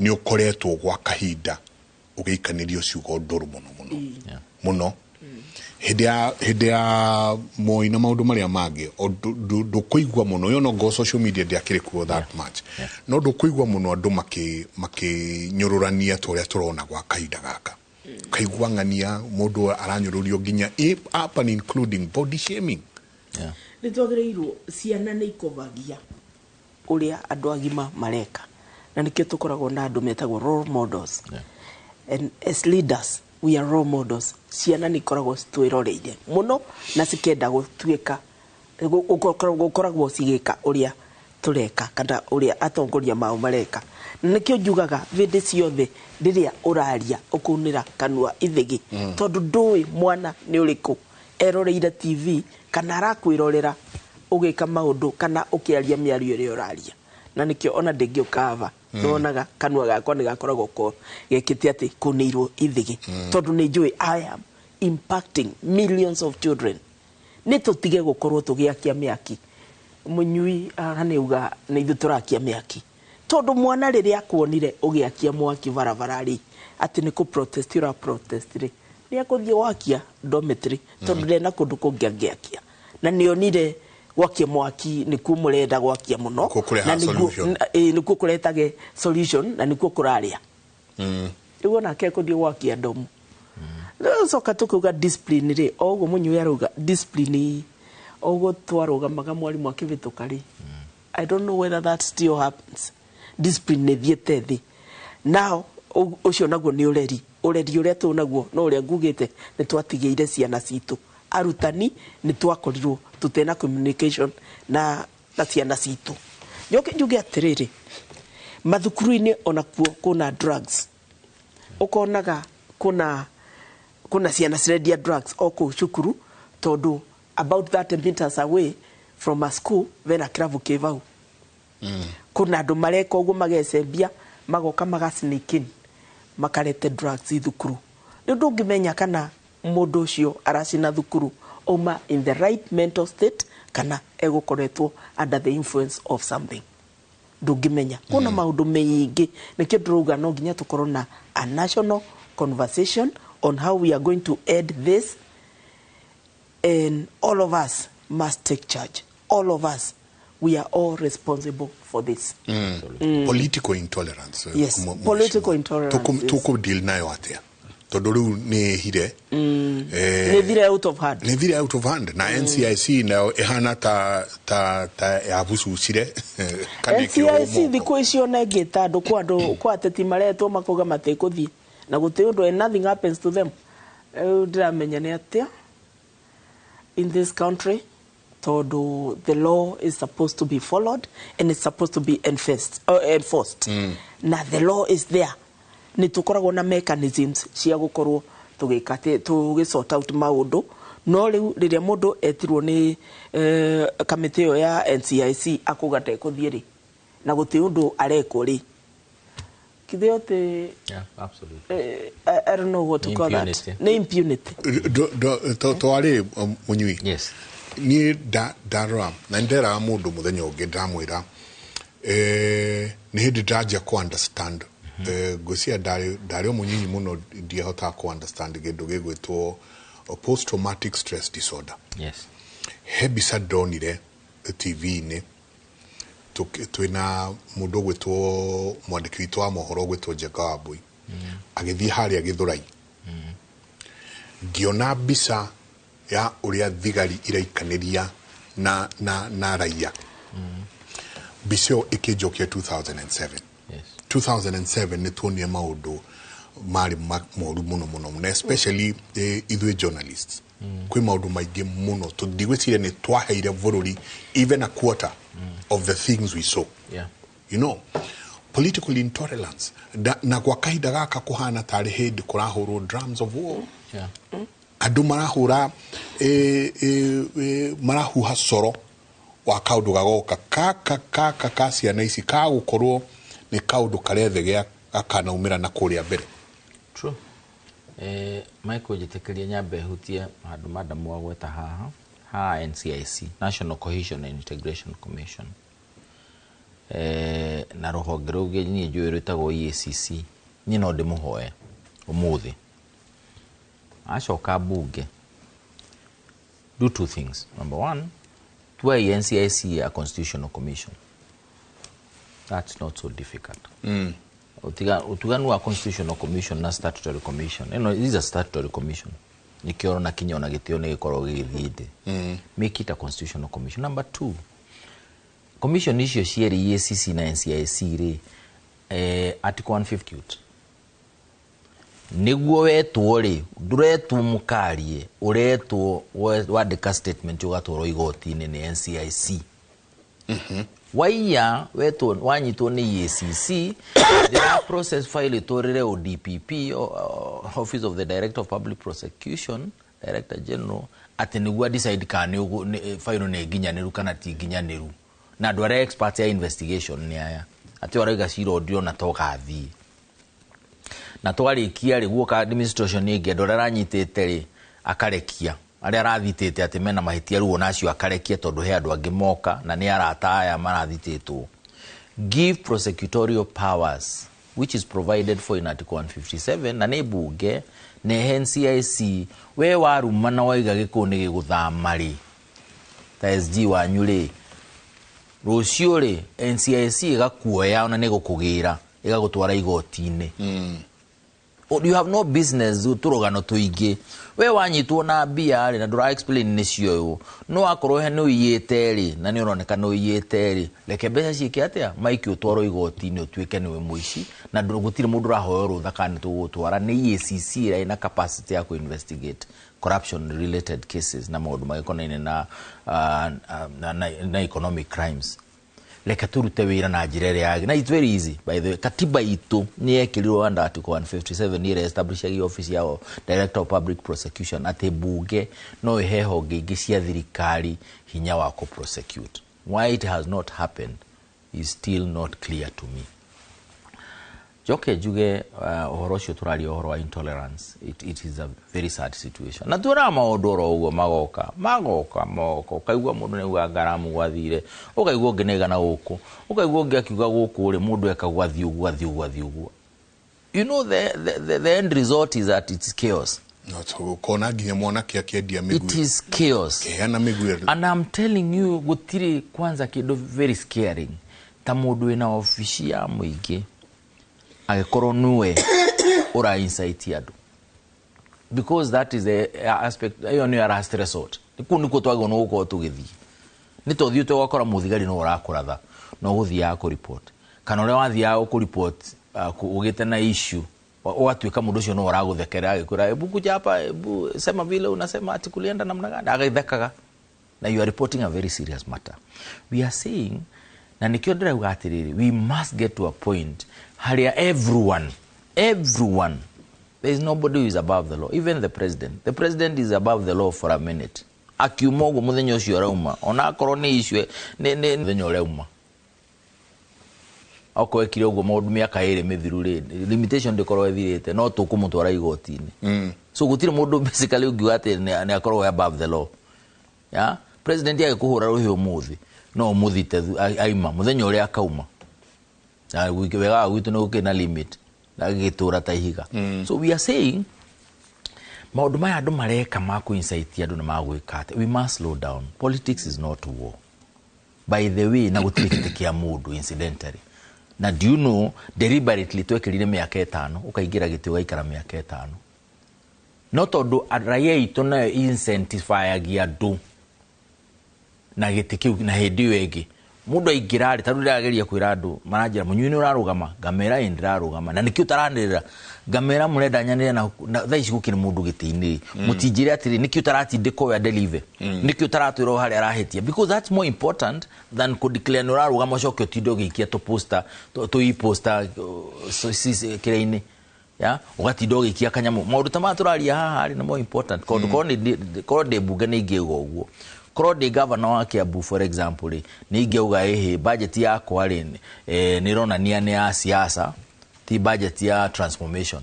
S1: nĩ ũkoretwo gwa kahinda ũgĩikanĩrio ciugo ndũrũ mũno mũno mũno hĩndĩ ya Moi na maũndũ marĩa mangĩ. Ndũkũigua mũno yo no ngo social media ndĩakĩrĩ kuo that much, no ndũkũigua mũno andũ makĩnyũrũrania ta ũrĩa tũrona gwa kahinda gaka. Kaigua ng'ania mũndũ aranyũrũrio nginya up and including body shaming.
S2: Nĩ twagĩrĩirwo, ciana nĩ ikobagia ũrĩa andũ agima mareka, na nĩkĩo tũkoragwo na andũ metagwo role models. And as leaders we are role models. Ciana nĩ ikoragwo citwĩroreire mũno na cikenda gũtuĩka gũkoragwo cigĩka ũrĩa tũreka kana ũrĩa atongoria mao mareka. Na nĩkĩo njugaga hĩndĩ ciothe rĩrĩa ũraria ũkaunĩra kanua ithĩgĩ, tondũ ndũĩ mwana nĩ ũrĩkũ eroreire TV kana arakwĩrorera ũgĩka maũndũ kana ũkĩaria mĩario ĩrĩa ũraria. Na nĩkĩo ona ndĩngĩũka ava nĩwonaga kanua gakwa nĩ gakoragwo ko gekĩte atĩ kũnĩirwo ithĩgĩ, tondũ nĩ njũĩ I am impacting millions of children. Nĩ tũtige gũkorwo tũgĩakia mĩaki. Mũnyui haha nĩ uga nĩ ithuĩ tũrakia mĩaki, tondũ mwana rĩrĩa akuonire ũgĩakia mwaki barabara rĩ, atĩ nĩ kũ protest ũra protest rĩ, nĩ akũthiĩ wakia dormitory, tondũ ndena kũndũ kũngĩ angĩakia, na nĩonire gwakia mwaki nĩkuo mũrenda gwakia mũno.
S1: Nĩkuo kũrehaga
S2: Na
S1: solution.
S2: Ĩĩ, nĩkuo kũretage solution na nĩkuo kũrarĩa. Rĩu onake ekũthiĩ gwakia ndomu. Coka tũkauga discipline rĩ, o ũguo mũnyui arauga discipline, o ũguo twarũgamaga mwarimũ akĩhĩtũka rĩ, I don't know whether that still happens. Discipline nĩ thiĩte thĩ. Now ũcio naguo nĩ ũreri, ũreri ũrĩa tũ naguo no ũrĩa ngugĩte nĩ twatigĩire ciana citũ arutani, nĩ twakorirwo tũtena communication na ciana citũ. Njoke njuge atĩrĩrĩ, mathukuru-inĩ onakuo kuna drugs. Ũkonaga kuna ciana cirendia drugs o kũu cukuru, tondũ about 30 meters away from a school bena kĩrabu kĩ vau. Kuna andũ mareka ũguo magecembia, magoka maga sneak in, makarete drugs thukuru. Rĩu ndũngĩmenya kana mũndũ ũcio aracina thukuru auma in the right mental state kana egũkoretwo under the influence of something. Ndũngĩmenya. Kuna maũndũ maingĩ. Nĩkĩo ndĩrauga no nginya tũkorwo na a national conversation on how we are going to end this, and all of us must take charge. All of us, we are all responsible for this.
S1: Political intolerance.
S2: Yes, political intolerance, yes.
S1: Tuku deal nayo atia, tondu riu ni hire
S2: Nĩ thire out of hand.
S1: Nĩ thire out of hand, na NCIC nayo ĩhana ta yabucucire kana ĩkĩohwo
S2: NCIC
S1: moko.
S2: Thikũ icio ona ĩngĩta andũ kwa andũ kwa ateti maretwo makauga matikũthiĩ na gũtirĩ ũndũ, and nothing happens to them. Rĩu ndĩramenya nĩ atĩa in this country. Tondu the law is supposed to be followed and it's supposed to be enforced. Na the law is there. Nĩ tũkoragwo na mechanisms cia gũkorwo tũgĩka tũgĩ sort out maũndũ, no rĩu rĩrĩa mũndũ etirwo nĩ kamĩtĩ ĩyo ya NCIC akauga ndekũthiĩ rĩ, na gũtirĩ ũndũ arekwo rĩ, kithĩ otĩ?
S3: Yeah, absolutely.
S2: I don't know what to call that.
S3: Impunity.
S2: Nĩ impunity.
S1: Twarĩ mũnyui.
S3: Yes.
S1: Niĩ ndarora na nĩnderaga mũndũ mũthenya ũngĩ, ndamwĩra nĩ hĩndĩ ndanjia kũ understand. Ngwĩciria ndarĩ o mũnyinyi mũno, ndiahotaga kũ understand kĩndũ gĩgwĩtwo post traumatic stress disorder. He mbica ndonire TV-inĩ twĩna mũndũ ũgwĩtwo mwandĩki witũ wa mohoro ũgwĩtwo Njenga wa Mbui agĩthiĩ harĩa Gĩthũrai, ngĩona mbica ya ũrĩa thigari iraikanĩria na raia. Mbica ĩyo ĩkĩnjokia 2007. 2007 nĩ tuonire maũndũ marĩ moru mũno mũno, na especially ithuĩ journalists, kwĩ maũndũ maingĩ mũno ndigwĩciria nĩ twaheire bũrũri even a quarter of the things we saw. Political intolerance na gwa kahinda gaka kũhana tarĩ hĩndĩ kũrahũrwo drums of war. Andũ marahũra marahuha coro wa kaũndũ gagoka kaka kaka ka ciana ici kagũkorwo nĩ kaũndũ karethegea gakanaumĩra na kũrĩa mbere.
S3: True. Michael, njĩtĩkĩrie nyambe hutie handũ madam wagweta haha ha NCIC, National Cohesion and Integration Commission, na rũhonge rũngĩ niĩ njũĩ rwĩtagwo EACC. Niĩ no ndĩmũhoe ũmũthĩ acoka mbunge, do two things. Number one, tuai NCIC a constitutional commission. That's not so difficult. Utuganu wa constitutional commission na statutory commission, this is a statutory commission, nikio na kinya ona gitio ni gikorwo gigithii thi. Make it a constitutional commission. Number two, commission icio cierĩ, EACC na NCIC rĩ, article 150 niguo wetwo rĩ, ndũretwo mũkarie, ũretwo wandĩka statement ũgatwarwo igoti-inĩ nĩ NCIC. Waiya wetwo wanyitwo nĩ EACC, ndĩra process file ĩtwarĩre ODPP, Office of the Director of Public Prosecution, Director General, atĩ nĩguo decide kana file nĩ nginyanĩru kana ti nginyanĩru, na andũ arĩa experts ya investigation nĩ aya atĩ arauga cira ũndirona ta ũgathiĩ na twarĩkia rĩ, guoka administration ĩngĩ, andũ arĩa aranyitĩte rĩ akarekia, arĩa arathitĩte atĩ mena mahĩtia rĩu onacio akarekia, tondũ he andũ angĩ moka na nĩ arata aya marathitĩtwo. Give prosecutorial powers, which is provided for in article 157, na nĩ mbunge nĩ NCIC. We waruma na waiga gĩkũyũ nĩ gĩgũthama rĩ, ta SG wanyu rĩ, rũciũ rĩ NCIC ĩgakuoya ona nĩ gũkũgĩra ĩgagũtwara igoti-inĩ. You have no business tũrũgano tũingĩ. We wanyitwo na mbia rĩ na ndũra explain nĩ cioywo, no akorwo he nĩ ũiyĩte rĩ, na nĩ ũroneka nĩ ũiyĩte rĩ, reke mbeca ciĩke atĩa maiki, ũtwarwo igoti-inĩ ũtuĩke nĩwe mũici, na gũtirĩ mũndũ ũrahoya rũtha kana nĩ tũgũgũtwara. Nĩ EACC ĩrĩa ĩna capacity ya kũ-investigate corruption related cases na maũndũ magĩkonainie na economic crimes. Reke turute wĩra na njĩra ĩrĩa yagĩrĩire, na it's very easy, by the way. Katiba itũ nĩ yekĩrirwo under article 157 ĩrĩa establishagia office ya Director of Public Prosecution, atĩ mbunge no ĩhe honge ingĩ cia thirikari hinya wa kũ prosecute. Why it has not happened is still not clear to me. Njoke njuge ũhoro ũcio tũraria, ũhoro wa intolerance, it is a very sad situation, na tuonaga maũndũ oro ũguo magoka magoka moka, ũkaigua mũndũ nĩauga ngaramu gwathire, ũkaigua ũngĩ nĩaigana gũkũ, ũkaigua ũngĩ akiuga gũkũ rĩ, mũndũ ekagwo athiĩ ũguo, athiĩ ũguo, athiĩ ũguo. The end result is that it's chaos.
S1: Ũkona nginya mwanake akĩendia
S3: It
S1: mĩguĩ,
S3: is chaos.
S1: kĩheana mĩguĩ.
S3: And I'm telling you, gũtirĩ kwanza kĩndũ very scaring ta mũndũ wĩna obici ya mũingĩ agĩkorwo nĩwe ũra incite andũ, because that is the aspect ĩyo nĩyo last resort. Kũu nĩkuo twagĩrĩirwo nĩ gũkorwo tũgĩthiĩ, nĩ to thiĩ ũgakora mũthigari no ũrakũratha no ũgũthiaga kũ-report, kana ũrĩa wathiaga kũ-report ũgĩte na issue, ũgatuĩka mũndũ ũcio no ũragũthekerera agĩkwĩra, "Hebu kuja hapa, hebu sema vile unasema ati kulienda namna gani," agĩthekaga. Na you are reporting a very serious matter. We are saying, na nikio ndĩrauga atĩrĩrĩ, we must get to a point harĩa everyone, there is nobody who is above the law, even the president. The president is above the law for a minute. Akiuma ũguo mũthenya ũcio arauma, ona akorwo nĩ issue nĩ mũthenya ũrauma. Okorwo ekire ũguo maũndũ mĩaka ĩrĩ mĩthiru rĩ, limitation ndĩkorwo ĩthirĩte, no tũkũmũtwara igoti-inĩ. So gũtirĩ mũndũ basically ũngiuga atĩ nĩ akorwo above the law. Yeah? President agĩkũhũra rũhĩ ũmũthĩ, no ũmũthite aima mũthenya ũrĩa akauma. Na wega wa gwitũ nĩ gũkĩrĩ na limit, na gĩgĩtũra ta ihiga. So we are saying maũndũ maya andũ mareka ma kũ-incite andũ na ma gwĩka atĩ, we must slow down. Politics is not war. By the way, na gũtirĩ gĩtĩ kĩa mũndũ incidentally. Na do you know, deliberately twekĩrire mĩaka 5, ũkaingĩra gĩtĩ ũgaikara mĩaka 5. No tondũ raia itũ nayo incentifyagia andũ na gĩtĩ kĩu na hĩndĩ ĩyo ĩngĩ. Mũndũ aingĩra rĩ, ta rĩu ndĩrageria kwĩra andũ, maranjĩra mũnyui nĩ ũrarũgama, ngamera ĩ ndĩrarũgama, na nĩkĩo ũtaranĩrĩra, ngamera mũrenda nyanĩrĩre na thaa ici gũkĩrĩ mũndũ gĩtĩ-inĩ rĩ, mũtinjĩre atĩrĩ nĩkĩo ũtaratindĩka ũyũ adelive, nĩkĩo ũtaratwĩra o harĩa arahĩtia, because that's more important than kũ declare nĩ ũrarũgama ũcoke ũtinde ũgĩikia tũ poster, tũ e-poster kĩrĩa-inĩ. Ya, ũgatinda ũgĩikia kanyamũ. Maũndũ ta maya tũraria haha rĩ, nĩ more important. Tondũ korwo ndĩ mbunge nĩ ingĩuga ũguo. Korwo ndĩ governor wa Kiambu for example rĩ, nĩ ingĩauga ĩhĩ budget yakwa rĩ, nĩ ĩronania nĩ ya siasa, ti budget ya transformation.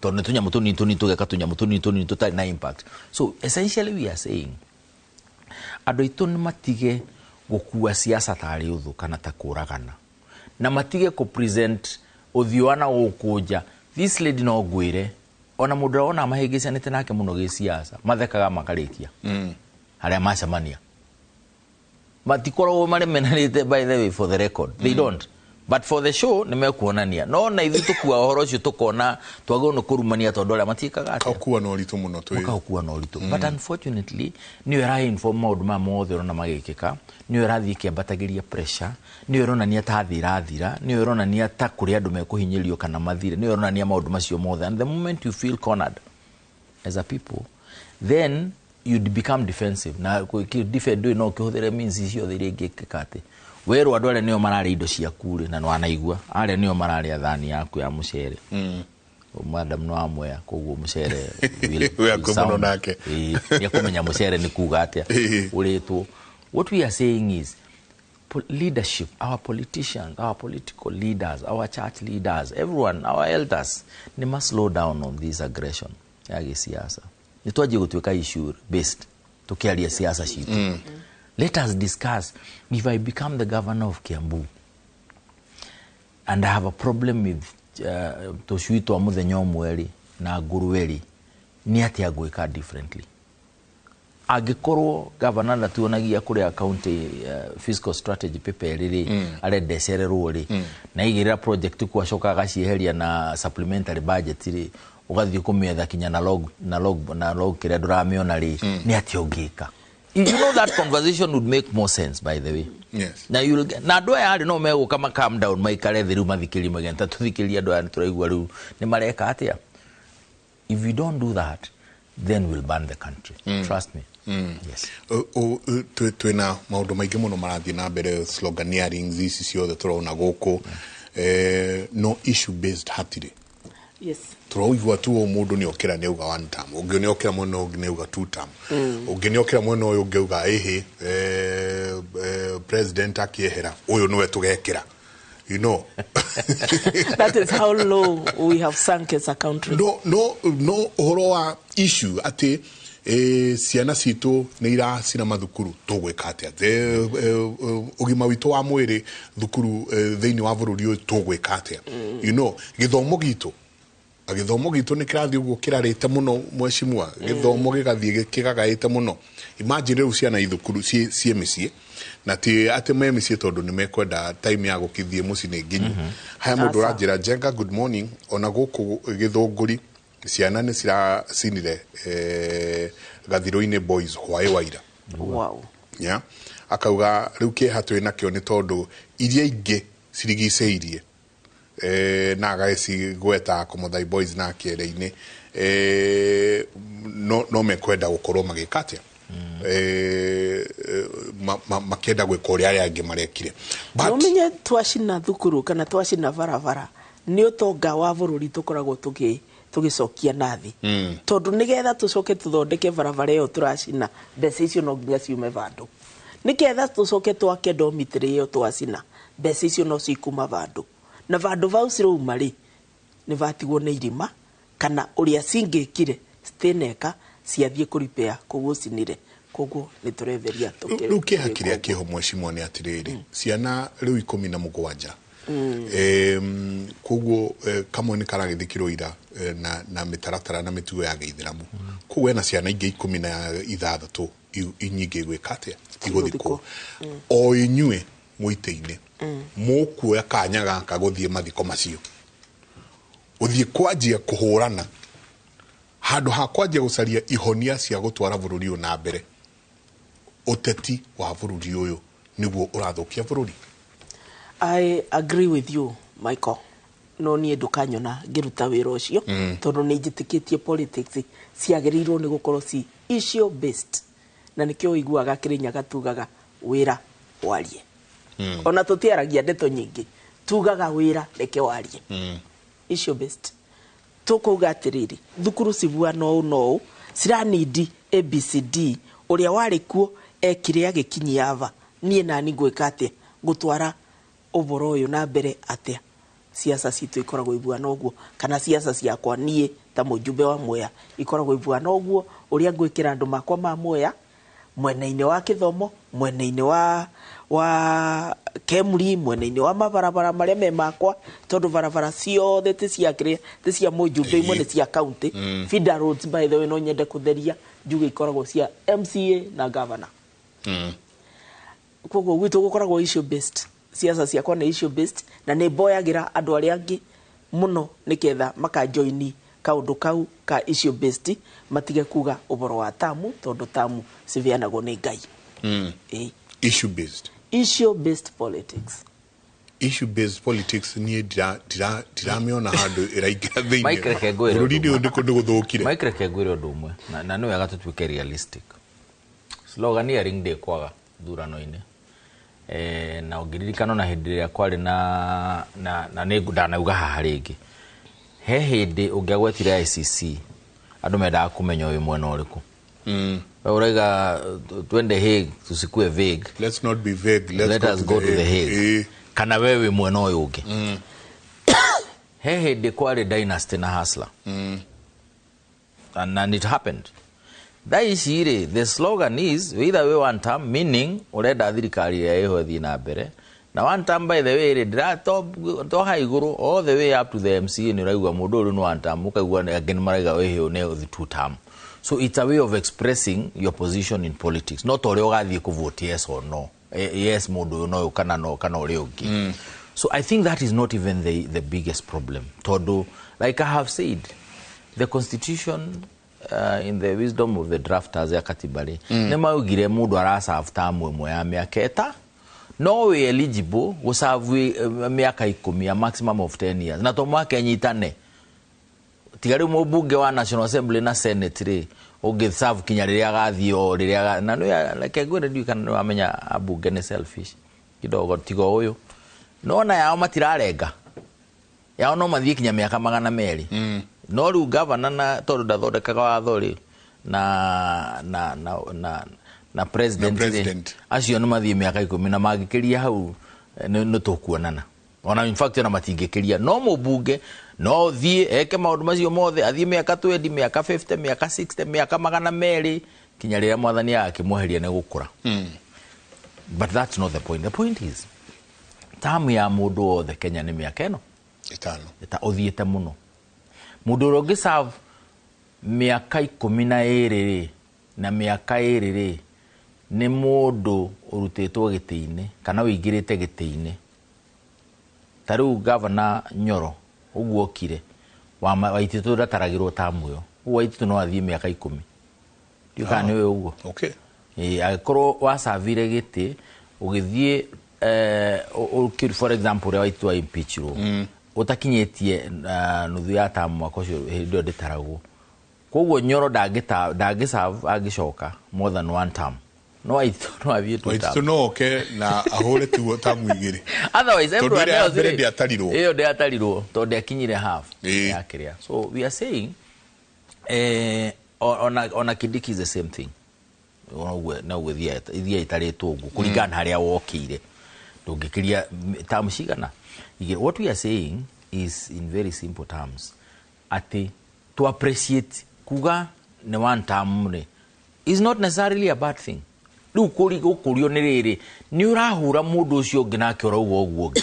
S3: Tondũ nĩ tũnyamũ tũnini tũnini tũgeka tũnyamũ tũnini tũnini tũtarĩ na impact. So essentially we are saying andũ aitũ nĩ matige gũkua siasa tarĩ ũthũ kana ta kũragana, na matige kũ present ũthiũ wa na gũkũ nja. This lady no ngwĩre, ona mũndũ ũrĩa wona mahĩngĩcanĩte nake mũno gĩsiasa, mathekaga makarĩkia. Harĩa macemania. Matikoragwo maremenanĩte, by the way, for the record. They don't. But for the show, nĩ mekuonania. No na ithuĩ tũkua ũhoro ũcio tũkona twagĩrĩirwo nĩ kũrumania tondũ arĩa matiĩkaga atĩa?
S1: Kaũkua na ũritũ mũno twĩ.
S3: Makaũkua na ũritũ. But unfortunately, nĩyo ĩra inform maũndũ maya mothe ũrona magĩkĩka, nĩyo ĩrathiĩ ĩkĩambatagĩria pressure, nĩyo ĩronania ta thĩ ĩrathira, nĩyo ĩronania ta kũrĩ andũ mekũhinyĩrĩrio kana mathire, nĩyo ĩronania maũndũ macio mothe. And the moment you feel cornered as a people, then you'd become defensive. Na defend ndũĩ no ũkĩhũthĩre means ciothe iria ingĩkĩka atĩ. Werwo andũ arĩa nĩo mararĩa indo ciaku rĩ, na nĩwanaigua, arĩa nĩo mararĩa thani yaku ya mũcere. Madam no amwea, koguo mũcere
S1: will mũno
S3: sound.
S1: Nake.
S3: Ĩĩ, nĩekũmenya mũcere nĩ kuga atĩa. Ũrĩtwo. What we are saying is leadership, our politicians, our political leaders, our church leaders, everyone, our elders, they must slow down on this aggression ya gĩsiasa. Nĩ twanjie gũtuĩka issue based tukiaria siasa citũ. Let us discuss, if I become the governor of Kiambu and I have a problem with tũcui twa mũthenya ũmwe rĩ na ngũrwe rĩ, nĩ atĩa ngwĩka differently? Angĩkorwo governor ndatuonagia kũrĩa county fiscal strategy paper rĩ, arenda ĩcererwo rĩ, na aigĩrĩra project ku acoka agacieheria na supplementary budget rĩ, ũgathiĩ kũmĩetha kinya na log, na log, na log kĩrĩa ndũramĩona rĩ, nĩ atĩa ũngĩka? You know that conversation would make more sense, by the way.
S1: Yes.
S3: Na you'll get, na andũ aya rĩ no megũka ma calm down maikare thĩ rĩu mathikĩrie mageni ta tũthikĩrie andũ aya nĩtũraigua rĩu nĩ mareka atĩa. If you don't do that, then we'll burn the country. Trust me. Yes.
S1: Twĩna maũndũ maingĩ mũno marathiĩ na mbere, sloganeerings ici ciothe tũrona gũkũ, no issue based hatirĩ.
S2: Yes.
S1: Tũraigua tu o mũndũ nĩ okĩra nĩ auga one term, ũngĩ nĩ okĩra mwena ũngĩ nĩ auga two term, ũngĩ nĩ okĩra mwena ũyũ ũngĩ auga ĩhĩ, president akĩehera ũyũ nĩwe tũgekĩra, you know.
S2: That is how low we have sunk as a country.
S1: No ũhoro wa issue atĩ ciana citũ nĩ iracina mathukuru, tũgwĩka atĩa? Ũgima witũ wa mwĩrĩ thukuru, thĩinĩ wa bũrũri ũyũ tũgwĩka atĩa? You know, gĩthomo gitũ nĩ kĩrathiĩ ũguo kĩrarĩte mũno, mheshimiwa, gĩthomo gĩgathiĩ kĩgagaĩte mũno. Imagine rĩu ciana ithukuru ciĩ mĩciĩ, na ti atĩ me mĩciĩ tondũ nĩ mekwenda time ya gũkĩthiĩ mũciĩ nĩ nginyu. Haya, mũndũ
S2: Asa.
S1: ũranjĩra Njenga, good morning, ona gũkũ Gĩthũngũri ciana nĩ ciracinire Gathirũ-inĩ Boys hwaĩ wa ira.
S2: Wow.
S1: Yeah. Akauga rĩu kĩeha twĩ nakĩo nĩ tondũ iria ingĩ cirigicĩirie, na agagĩcigweta Komothai Boys na Kĩere-inĩ, no mekwenda gũkorwo magĩka atĩa? Makĩenda gwĩka ũrĩa arĩa angĩ marekire.
S2: No menye twacina thukuru kana twacina barabara nĩ ũtonga wa bũrũri tũkoragwo tũgĩcokia nathi, tondũ nĩgetha tũcoke tũthondeke barabara ĩyo tũracina, mbeca icio no nginya ciume vandũ. Nĩgetha tũcoke twake dormitory ĩyo twacina, mbeca icio no cikuma vandũ, na vandũ vau cirauma rĩ, nĩ vatigwo nĩ irima kana ũrĩa cingĩkire citineka ciathiĩ kũripea koguo cinire, koguo nĩ tũretheria.
S1: Rĩu kĩeha kĩrĩa kĩho, mwecimwa, nĩ atĩrĩrĩ, ciana rĩu 17, koguo kamwe nĩ karagĩthikirwo ira na mĩtaratara na mĩtugo ya gĩithĩramu, koguo hena ciana ingĩ 16 nyingĩ igwĩka atĩa? Igũthikwo. O inyuĩ mũitĩ-inĩ mũkuoya kanya gaka gũthiĩ mathiko macio, gũthiĩ kwanjia kũhũrana handũ ha kwanjia gũcaria ihonia cia gũtwara bũrũri ũyũ na mbere. Ũteti wa bũrũri ũyũ nĩguo ũrathũkia bũrũri.
S2: I agree with you, Michael, no niĩ ndũkanyona ngĩruta wĩra ũcio, tondũ nĩ njĩtĩkĩtie politics ciagĩrĩirwo nĩ gũkorwo ci issue based, na nĩkĩo ũiguaga Kĩrĩnyaga tugaga wĩra warie. Ona tũtiaragia ndeto nyingĩ, tugaga wĩra reke warie. Issue based, tũkauga atĩrĩrĩ, thukuru cibuana ũũ na ũũ, ciranindi ABCD, ũrĩa warĩ kuo ekire agĩkinyia ava, niĩ nani ngwĩka atĩa gũtwara ũboro ũyũ na mbere atĩa? Ciaca citũ ikoragwo ibuana ũguo, kana ciaca ciakwa niĩ ta mũjumbe wa Mwea ikoragwo ibuana ũguo, ũrĩa ngwĩkĩra andũ makwa ma Mwea mwena-inĩ wa gĩthomo, mwena-inĩ wa Kemri, mwena-inĩ wa mabarabara marĩa me makwa, tondũ barabara ciothe ti cia kĩrĩa, ti cia mũjumbe, imwe nĩ cia county. Feeder roads, by the way, no nyende kũtheria njuge ikoragwo cia MCA na governor. Koguo gwitũ gũkoragwo issue based. Ciaca ciakwa nĩ issue based, na nĩ mboyagĩra andũ arĩa angĩ mũno nĩgetha makajoini kaũndũ kau ka issue based, matige kuga ũboro wa tamu, tondũ tamu cibeanagwo nĩ Ngai. Ĩĩ.
S1: Issue based.
S2: Issue based politics.
S1: Issue based politics, niĩ ndiramĩona handũ ĩraingĩra
S3: Mike,
S1: thĩinĩ
S3: reke ngwĩre
S1: bũrũri-inĩ
S3: ũndũ
S1: ũyũ. Nĩ gũthũkire.
S3: Mike, reke ngwĩre ũndũ ũmwe, na nĩ wega tũtuĩke realistic. Sloganeering ndĩkwaga thurano-inĩ. Na ũngĩririkana ona hĩndĩ ĩrĩa kwarĩ na nĩ ndanauga haha rĩngĩ, he hĩndĩ ũngĩagwetire ICC, andũ mendaga kũmenya ũyũ mwena ũrĩkũ. We ũraiga twende Hague, tusikue vague.
S1: Let's not be vague. Let's
S3: Let us go to the Hague. Kana we wĩ mwena ũyũ ũngĩ. He hĩndĩ kwarĩ dynasty na hustler, and it happened. Thaa ici rĩ, the slogan is either way one term, meaning ũrenda thirikari ĩrĩa ĩho ĩthiĩ na mbere na one term. By the way rĩ, ndĩra to ha igũrũ, all the way up to the MCA, nĩ ũraigua mũndũ ũyũ nĩ one term, ũkaigua angĩ nĩ maraiga wĩhĩ nĩ two term. So it's a way of expressing your position in politics, not ũrĩa ũgathiĩ kũvote yes or no. Yes, mũndũ ũyũ no ũyũ kana no kana ũrĩa ũngĩ. So I think that is not even the biggest problem, tondũ like I have said, the constitution, in the wisdom of the drafters ya katiba rĩ, nĩ maugire mũndũ araserve term ĩmwe ya mĩaka ĩta, no wĩ eligible gũserve mĩaka 10, a maximum of 10 years, na to mwaka ĩnyitane. Tiga rĩu mũmbunge wa National Assembly na Senate rĩ, ũngĩ serve kinya rĩrĩa agathiĩ o rĩrĩa na nĩ reke ngwĩre, ndiũĩ kana nĩ wamenya ambunge nĩ selfish kidogo, tiga ũyũ nona yao matirarenga yao, no mathiĩ kinya mĩaka 200. No rĩu gavana, na tondũ ndathondekaga watho rĩ, na president,
S1: Na president.
S3: rĩ, acio nĩ mathiĩ mĩaka 10, na mangĩkĩria hau nĩ tũkuonana. Ona in fact ona matingĩkĩria, no mũmbunge no thiĩ eke maũndũ macio mothe, athiĩ mĩaka 20, mĩaka 50, mĩaka 60, mĩaka 200, kinya rĩrĩa mwathani agakĩmweheria nĩ gũkũra. But that's not the point. The point is tamu ya mũndũ wothe Kenya nĩ mĩaka ĩno
S1: 5.
S3: Ta ũthiĩte mũno, mũndũ ũrĩa ũngĩ serve mĩaka 12 rĩ, na mĩaka 2 rĩ, nĩ mũndũ ũrutĩtwo gĩtĩ-inĩ kana ũingĩrĩte gĩtĩ-inĩ. Ta rĩu gavana Nyoro ũguo okire, Waititu ndataragĩrwo tamu ĩyo, ũguo Waititu no athiĩ mĩaka 10. Ndiũĩ kana nĩ ũĩ ũguo. Ĩĩ, angĩkorwo wacavire gĩtĩ ũgĩthiĩ for example ũrĩa Waititu wa impeachirwo, ũtakinyĩtie nuthu ya tamu mwaka ũcio, hĩndĩ ĩyo ndĩtaragwo. Koguo Nyoro ndangĩ serve angĩcoka more than one term. No Waititu no athiĩ two term.
S1: Waititu no oke na ahũre tuo tamu igĩrĩ.
S3: Otherwise
S1: Tondũ
S3: everyone
S1: ĩrĩa ya
S3: else
S1: mbere
S3: rĩ,
S1: ndĩatarirwo.
S3: Ĩyo ndĩatarirwo tondũ ndĩakinyire half
S1: Ĩĩ.
S3: ya kĩrĩa. So we are saying ona Kindiki is the same thing. Ona no ũguo ithiaga itarĩtwo ũguo kũringana na harĩa wokĩire, ndũngĩkĩria term cigana igĩrĩ. What we are saying is, in very simple terms, atĩ to appreciate kuga nĩ one term rĩ is not necessarily a bad thing. Rĩu gũkũrio nĩ rĩrĩ, nĩ ũrahũra mũndũ ũcio ũngĩ nake ũrauga ũguo ũngĩ,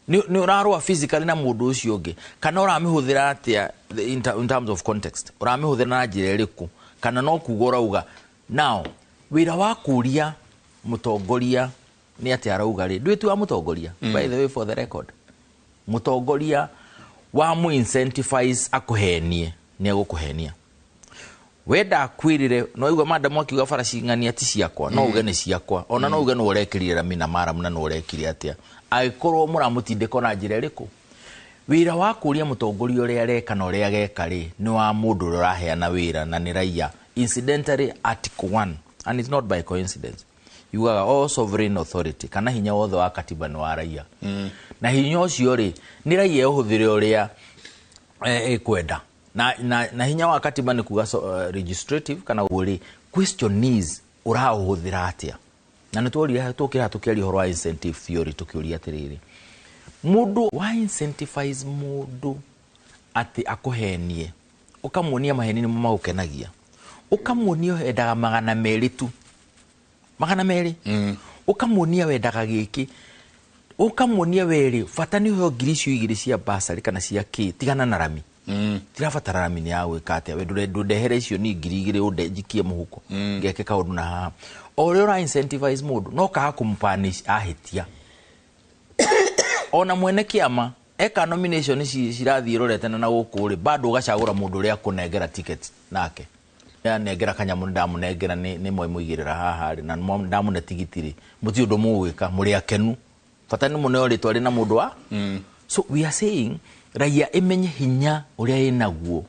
S3: nĩ ũrarũa physically na mũndũ ũcio ũngĩ, kana ũramĩhũthĩra atĩa in terms of context, ũramĩhũthĩra na njĩra ĩrĩkũ, kana no kuga ũrauga. Now wĩra wa kũria mũtongoria nĩ atĩa arauga rĩ, ndwĩ tu wa mũtongoria. By the way, for the record, mũtongoria wa mũ incentivize akũhenie nĩ egũkũhenia. Wenda akwĩrĩre no igua madamu akiuga bara cing'ania ti ciakwa, no uge nĩ ciakwa, ona no uge nĩ ũrekĩrire rami na maramu na nĩ ũrekire atĩa, angĩkorwo mũramũtindĩka na njĩra ĩrĩkũ. Wĩra wa kũria mũtongoria ũrĩa areka na ũrĩa ageka rĩ, nĩ wa mũndũ ũrĩa ũraheana wĩra na nĩ raia. Incidentally, article 1, and it's not by coincidence, yugaga all sovereign authority kana hinya wothe wa katiba nĩ wa raia. Na hinya ũcio rĩ, nĩ raia ĩũhũthĩre ũrĩa ĩkwenda. Na hinya wa katiba nĩ kuga so, legislative kana ũguo rĩ, question is ũraũhũthĩra atĩa? Na nĩ tworire tũkĩra tũkĩaria ũhoro wa incentive theory, tũkĩũria atĩrĩrĩ, mũndũ wa incentivize mũndũ atĩ akũhenie, ũkamuonia maheni nĩmo magũkenagia, ũkamuonia wendaga 200 tu, 200, ũkamuonia wendaga gĩkĩ, ũkamuonia werĩ bata nĩ ũheo ngiri icio igĩrĩ cia basarĩ kana cia kĩ, tigana na rami, tirabatara rami nĩ ya gwĩka atĩa, we ndũndehere icio ni 2000 ũnde njikie mũhuko ngeke kaũndũ na haha. O ũrĩa ũra incentivize mũndũ no kaga kũmũ-punish ahĩtia. Ona mwene kĩama eka nomination cirathiĩ rorete na gũkũ rĩ, bado ũgacagũra mũndũ ũrĩa akũnengera ticket nake nengera kanyamũ, ndamũnengera nĩ mwemũigĩrĩra haha rĩ, na ndamũne tigiti rĩ, mũtirĩ ũndũ mũgwĩka, mũrĩ akenu, bata nĩ mũneo rĩtwa rĩ na mũndũ wa. So we are saying raia ĩmenye hinya ũrĩa ĩnaguo,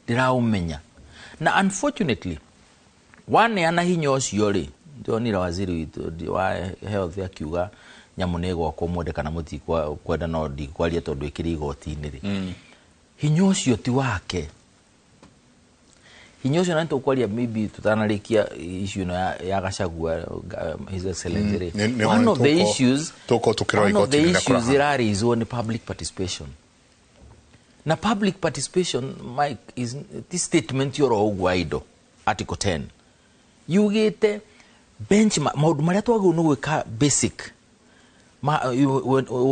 S3: ndĩraũmenya. Na unfortunately waneana hinya ũcio rĩ, ndĩronire waziri witũ wa health akiuga nyamũ nĩ ĩgwakwo mwende kana mũtikwenda, no ndikwaria tondũ ĩkĩrĩ igoti-inĩ rĩ. Hinya ũcio ti wake, hinya ũcio, na nĩtũkwaria maybe tũtanarĩkia issue ĩno ya Gachagua, His Excellency rĩ. One of the issues
S1: tũkorwo tũkĩrora
S3: one of the
S1: igoti-inĩ
S3: issues
S1: kũraha.
S3: ĩrarĩizwo nĩ public participation. Na public participation, Mike, is this statement yoro ũguo indo article 10 yugĩte benchmark maũndũ marĩa twagĩrĩirwo nĩ gwĩka, basic ma,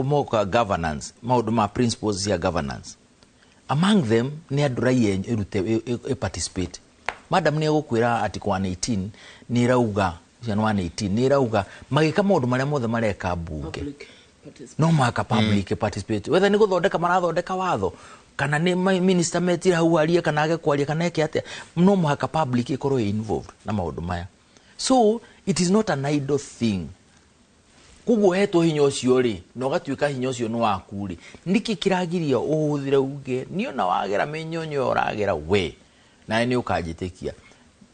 S3: moka governance, maũndũ ma principles cia governance. Among them nĩ andũ raia ĩrute ĩ participate. Madam nĩ egũkwĩra article 118 nĩ ĩrauga, cia 118 nĩ ĩrauga magĩka maũndũ marĩa mothe mareka mbunge
S2: Public participation.
S3: No mũhaka public participate, whether nĩ gũthondeka marathondeka watho kana nĩ minister metire hau arie kana age kwaria kana eke atĩa, no mũhaka public ĩkorwo ĩ involved na maũndũ maya. So it is not an idle thing. Koguo hetwo hinya ũcio rĩ, na ũgatuĩka hinya ũcio nĩ waku rĩ, nĩkĩ kĩragiria ũhũthĩre uge niĩ ona wagera mĩnyonyo ũragera we nawe nĩ ũkanjĩtĩkia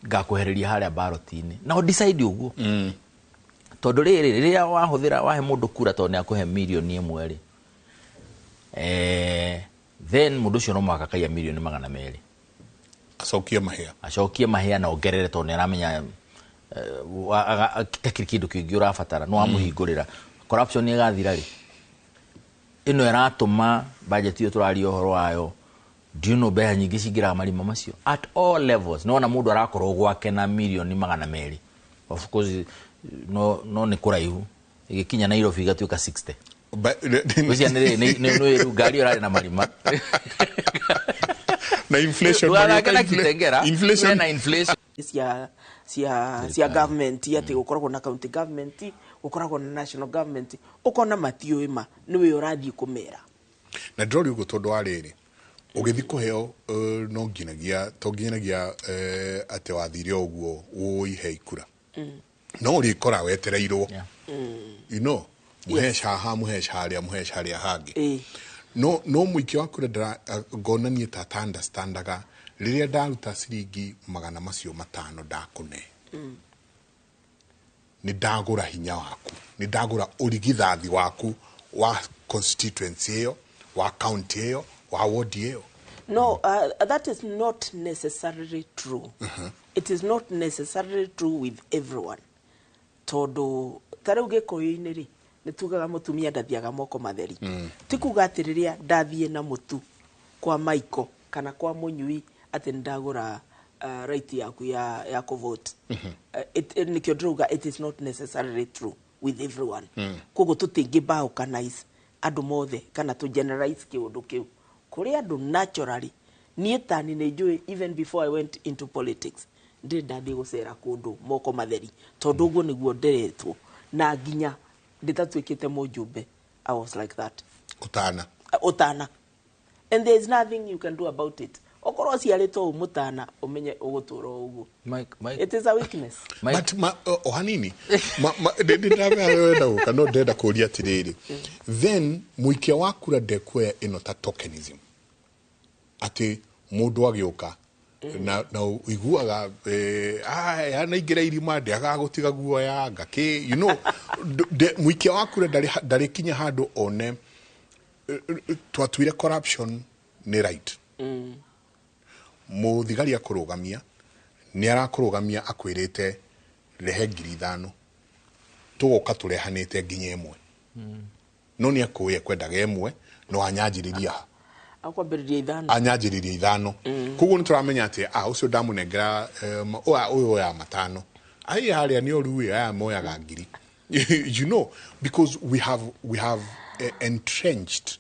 S3: ngakwehereria harĩa ballot-inĩ na decide ũguo. Tondũ rĩrĩ, rĩrĩa wahũthĩra wahe mũndũ kura tondũ nĩ akũhe mirioni 1 rĩ, then mũndũ ũcio no mũhaka kaiya mirioni 200.
S1: Acokie mahĩa.
S3: Acokie mahĩa na ongerere tondũ nĩ aramenya takĩrĩ kĩndũ kĩngĩ ũrabatara, nĩ wamũhingũrĩra. Corruption ĩgathira rĩ? Ĩno ĩratũma budget ĩyo tũraria ũhoro wayo, do you know mbeca nyingĩ cingĩraga marima macio at all levels? Nĩwona mũndũ arakorwo gwake na mirioni 200, of course no nĩ kũraihu ĩgĩkinya Nairobi igatuĩka 60. Ũcio nĩ nĩ ngari ĩyo ĩrarĩ na marima.
S1: Na inflation.
S3: Ndũgathake na
S1: magĩũka
S3: Kitengera
S1: inflation.
S3: Na inflation.
S2: Cia government, atĩ gũkoragwo na county government, gũkoragwo na national government, ũkona matiũĩ ma nĩwe ũrathiĩ kũmera.
S1: Na ndĩroria ũguo tondũ wa rĩrĩ, ũgĩthiĩ kũheo no nginyagia to nginyagia atĩ wathire o ũguo ũihe ikura, no ũrĩkora wetereirwo. Mũheca haha, mũheca harĩa, mũheca harĩa hangĩ. No mũikia wa kura ndĩra ngonanie ta ta understandaga Rĩrĩa ndaruta ciringi 500 ndakũne, nĩ ndagũra hinya waku, nĩ ndagũra ũrigithathi waku wa constituency ĩyo, wa county ĩyo, wa ward ĩyo.
S2: No, that is not necessarily true. It is not necessarily true with everyone. Tondũ ta rĩu Gĩkũyũ-inĩ rĩ, nĩ tugaga mũtumia ndathiaga moko matheri. Ti kuga atĩ rĩrĩa ndathiĩ na mũtu kwa Maiko kana kwa mũnyui atĩ nĩ ndagũra right yaku ya kũvote. Nĩkĩo ndĩrauga it is not necessarily true with everyone. Koguo tũtingĩ balkanize andũ mothe kana tũ generalize kĩũndũ kĩu. Kũrĩ andũ naturally, niĩ tani nĩ njũĩ, even before I went into politics, ndirĩ ndathiĩ gũcera kũndũ moko matheri, tondũ ũguo nĩguo nderetwo, na nginya ndĩtatuĩkĩte mũjumbe I was like that.
S1: Ũtana.
S2: Ũtana, and there is nothing you can do about it. Okorwo ũciarĩtwo ũ mũtana, ũmenye ũgũtũra o ũguo.
S3: Mike, Mike,
S2: It is a weakness.
S3: Mike.
S1: But o hanini, ndĩramenya wenda gũka, no ndĩrenda kũria atĩrĩrĩ, then mũikia wa kura ndekuoya ĩno ta tokenism, atĩ mũndũ agĩũka na ũiguaga yanaingĩra irima ndĩagaga gũtiga guoya ngakĩ, mũikia wa kura ndarĩ kinya handũ one twatuire corruption nĩ right. Mũthigari akũrũgamia, nĩ arakũrũgamia akwĩrĩte rehe 5,000, tũgoka tũrehanĩte nginya 1, no nĩ akũĩ ekwendaga 1, no anyanjĩrĩria ha?
S2: Akwambĩrĩria 5.
S1: Anyanjĩrĩria 5. Koguo nĩ tũramenya atĩ ũcio ndamũnengera, ũyũ oya 5, ai harĩa nĩ ũru aya moyaga ngiri, because we have entrenched.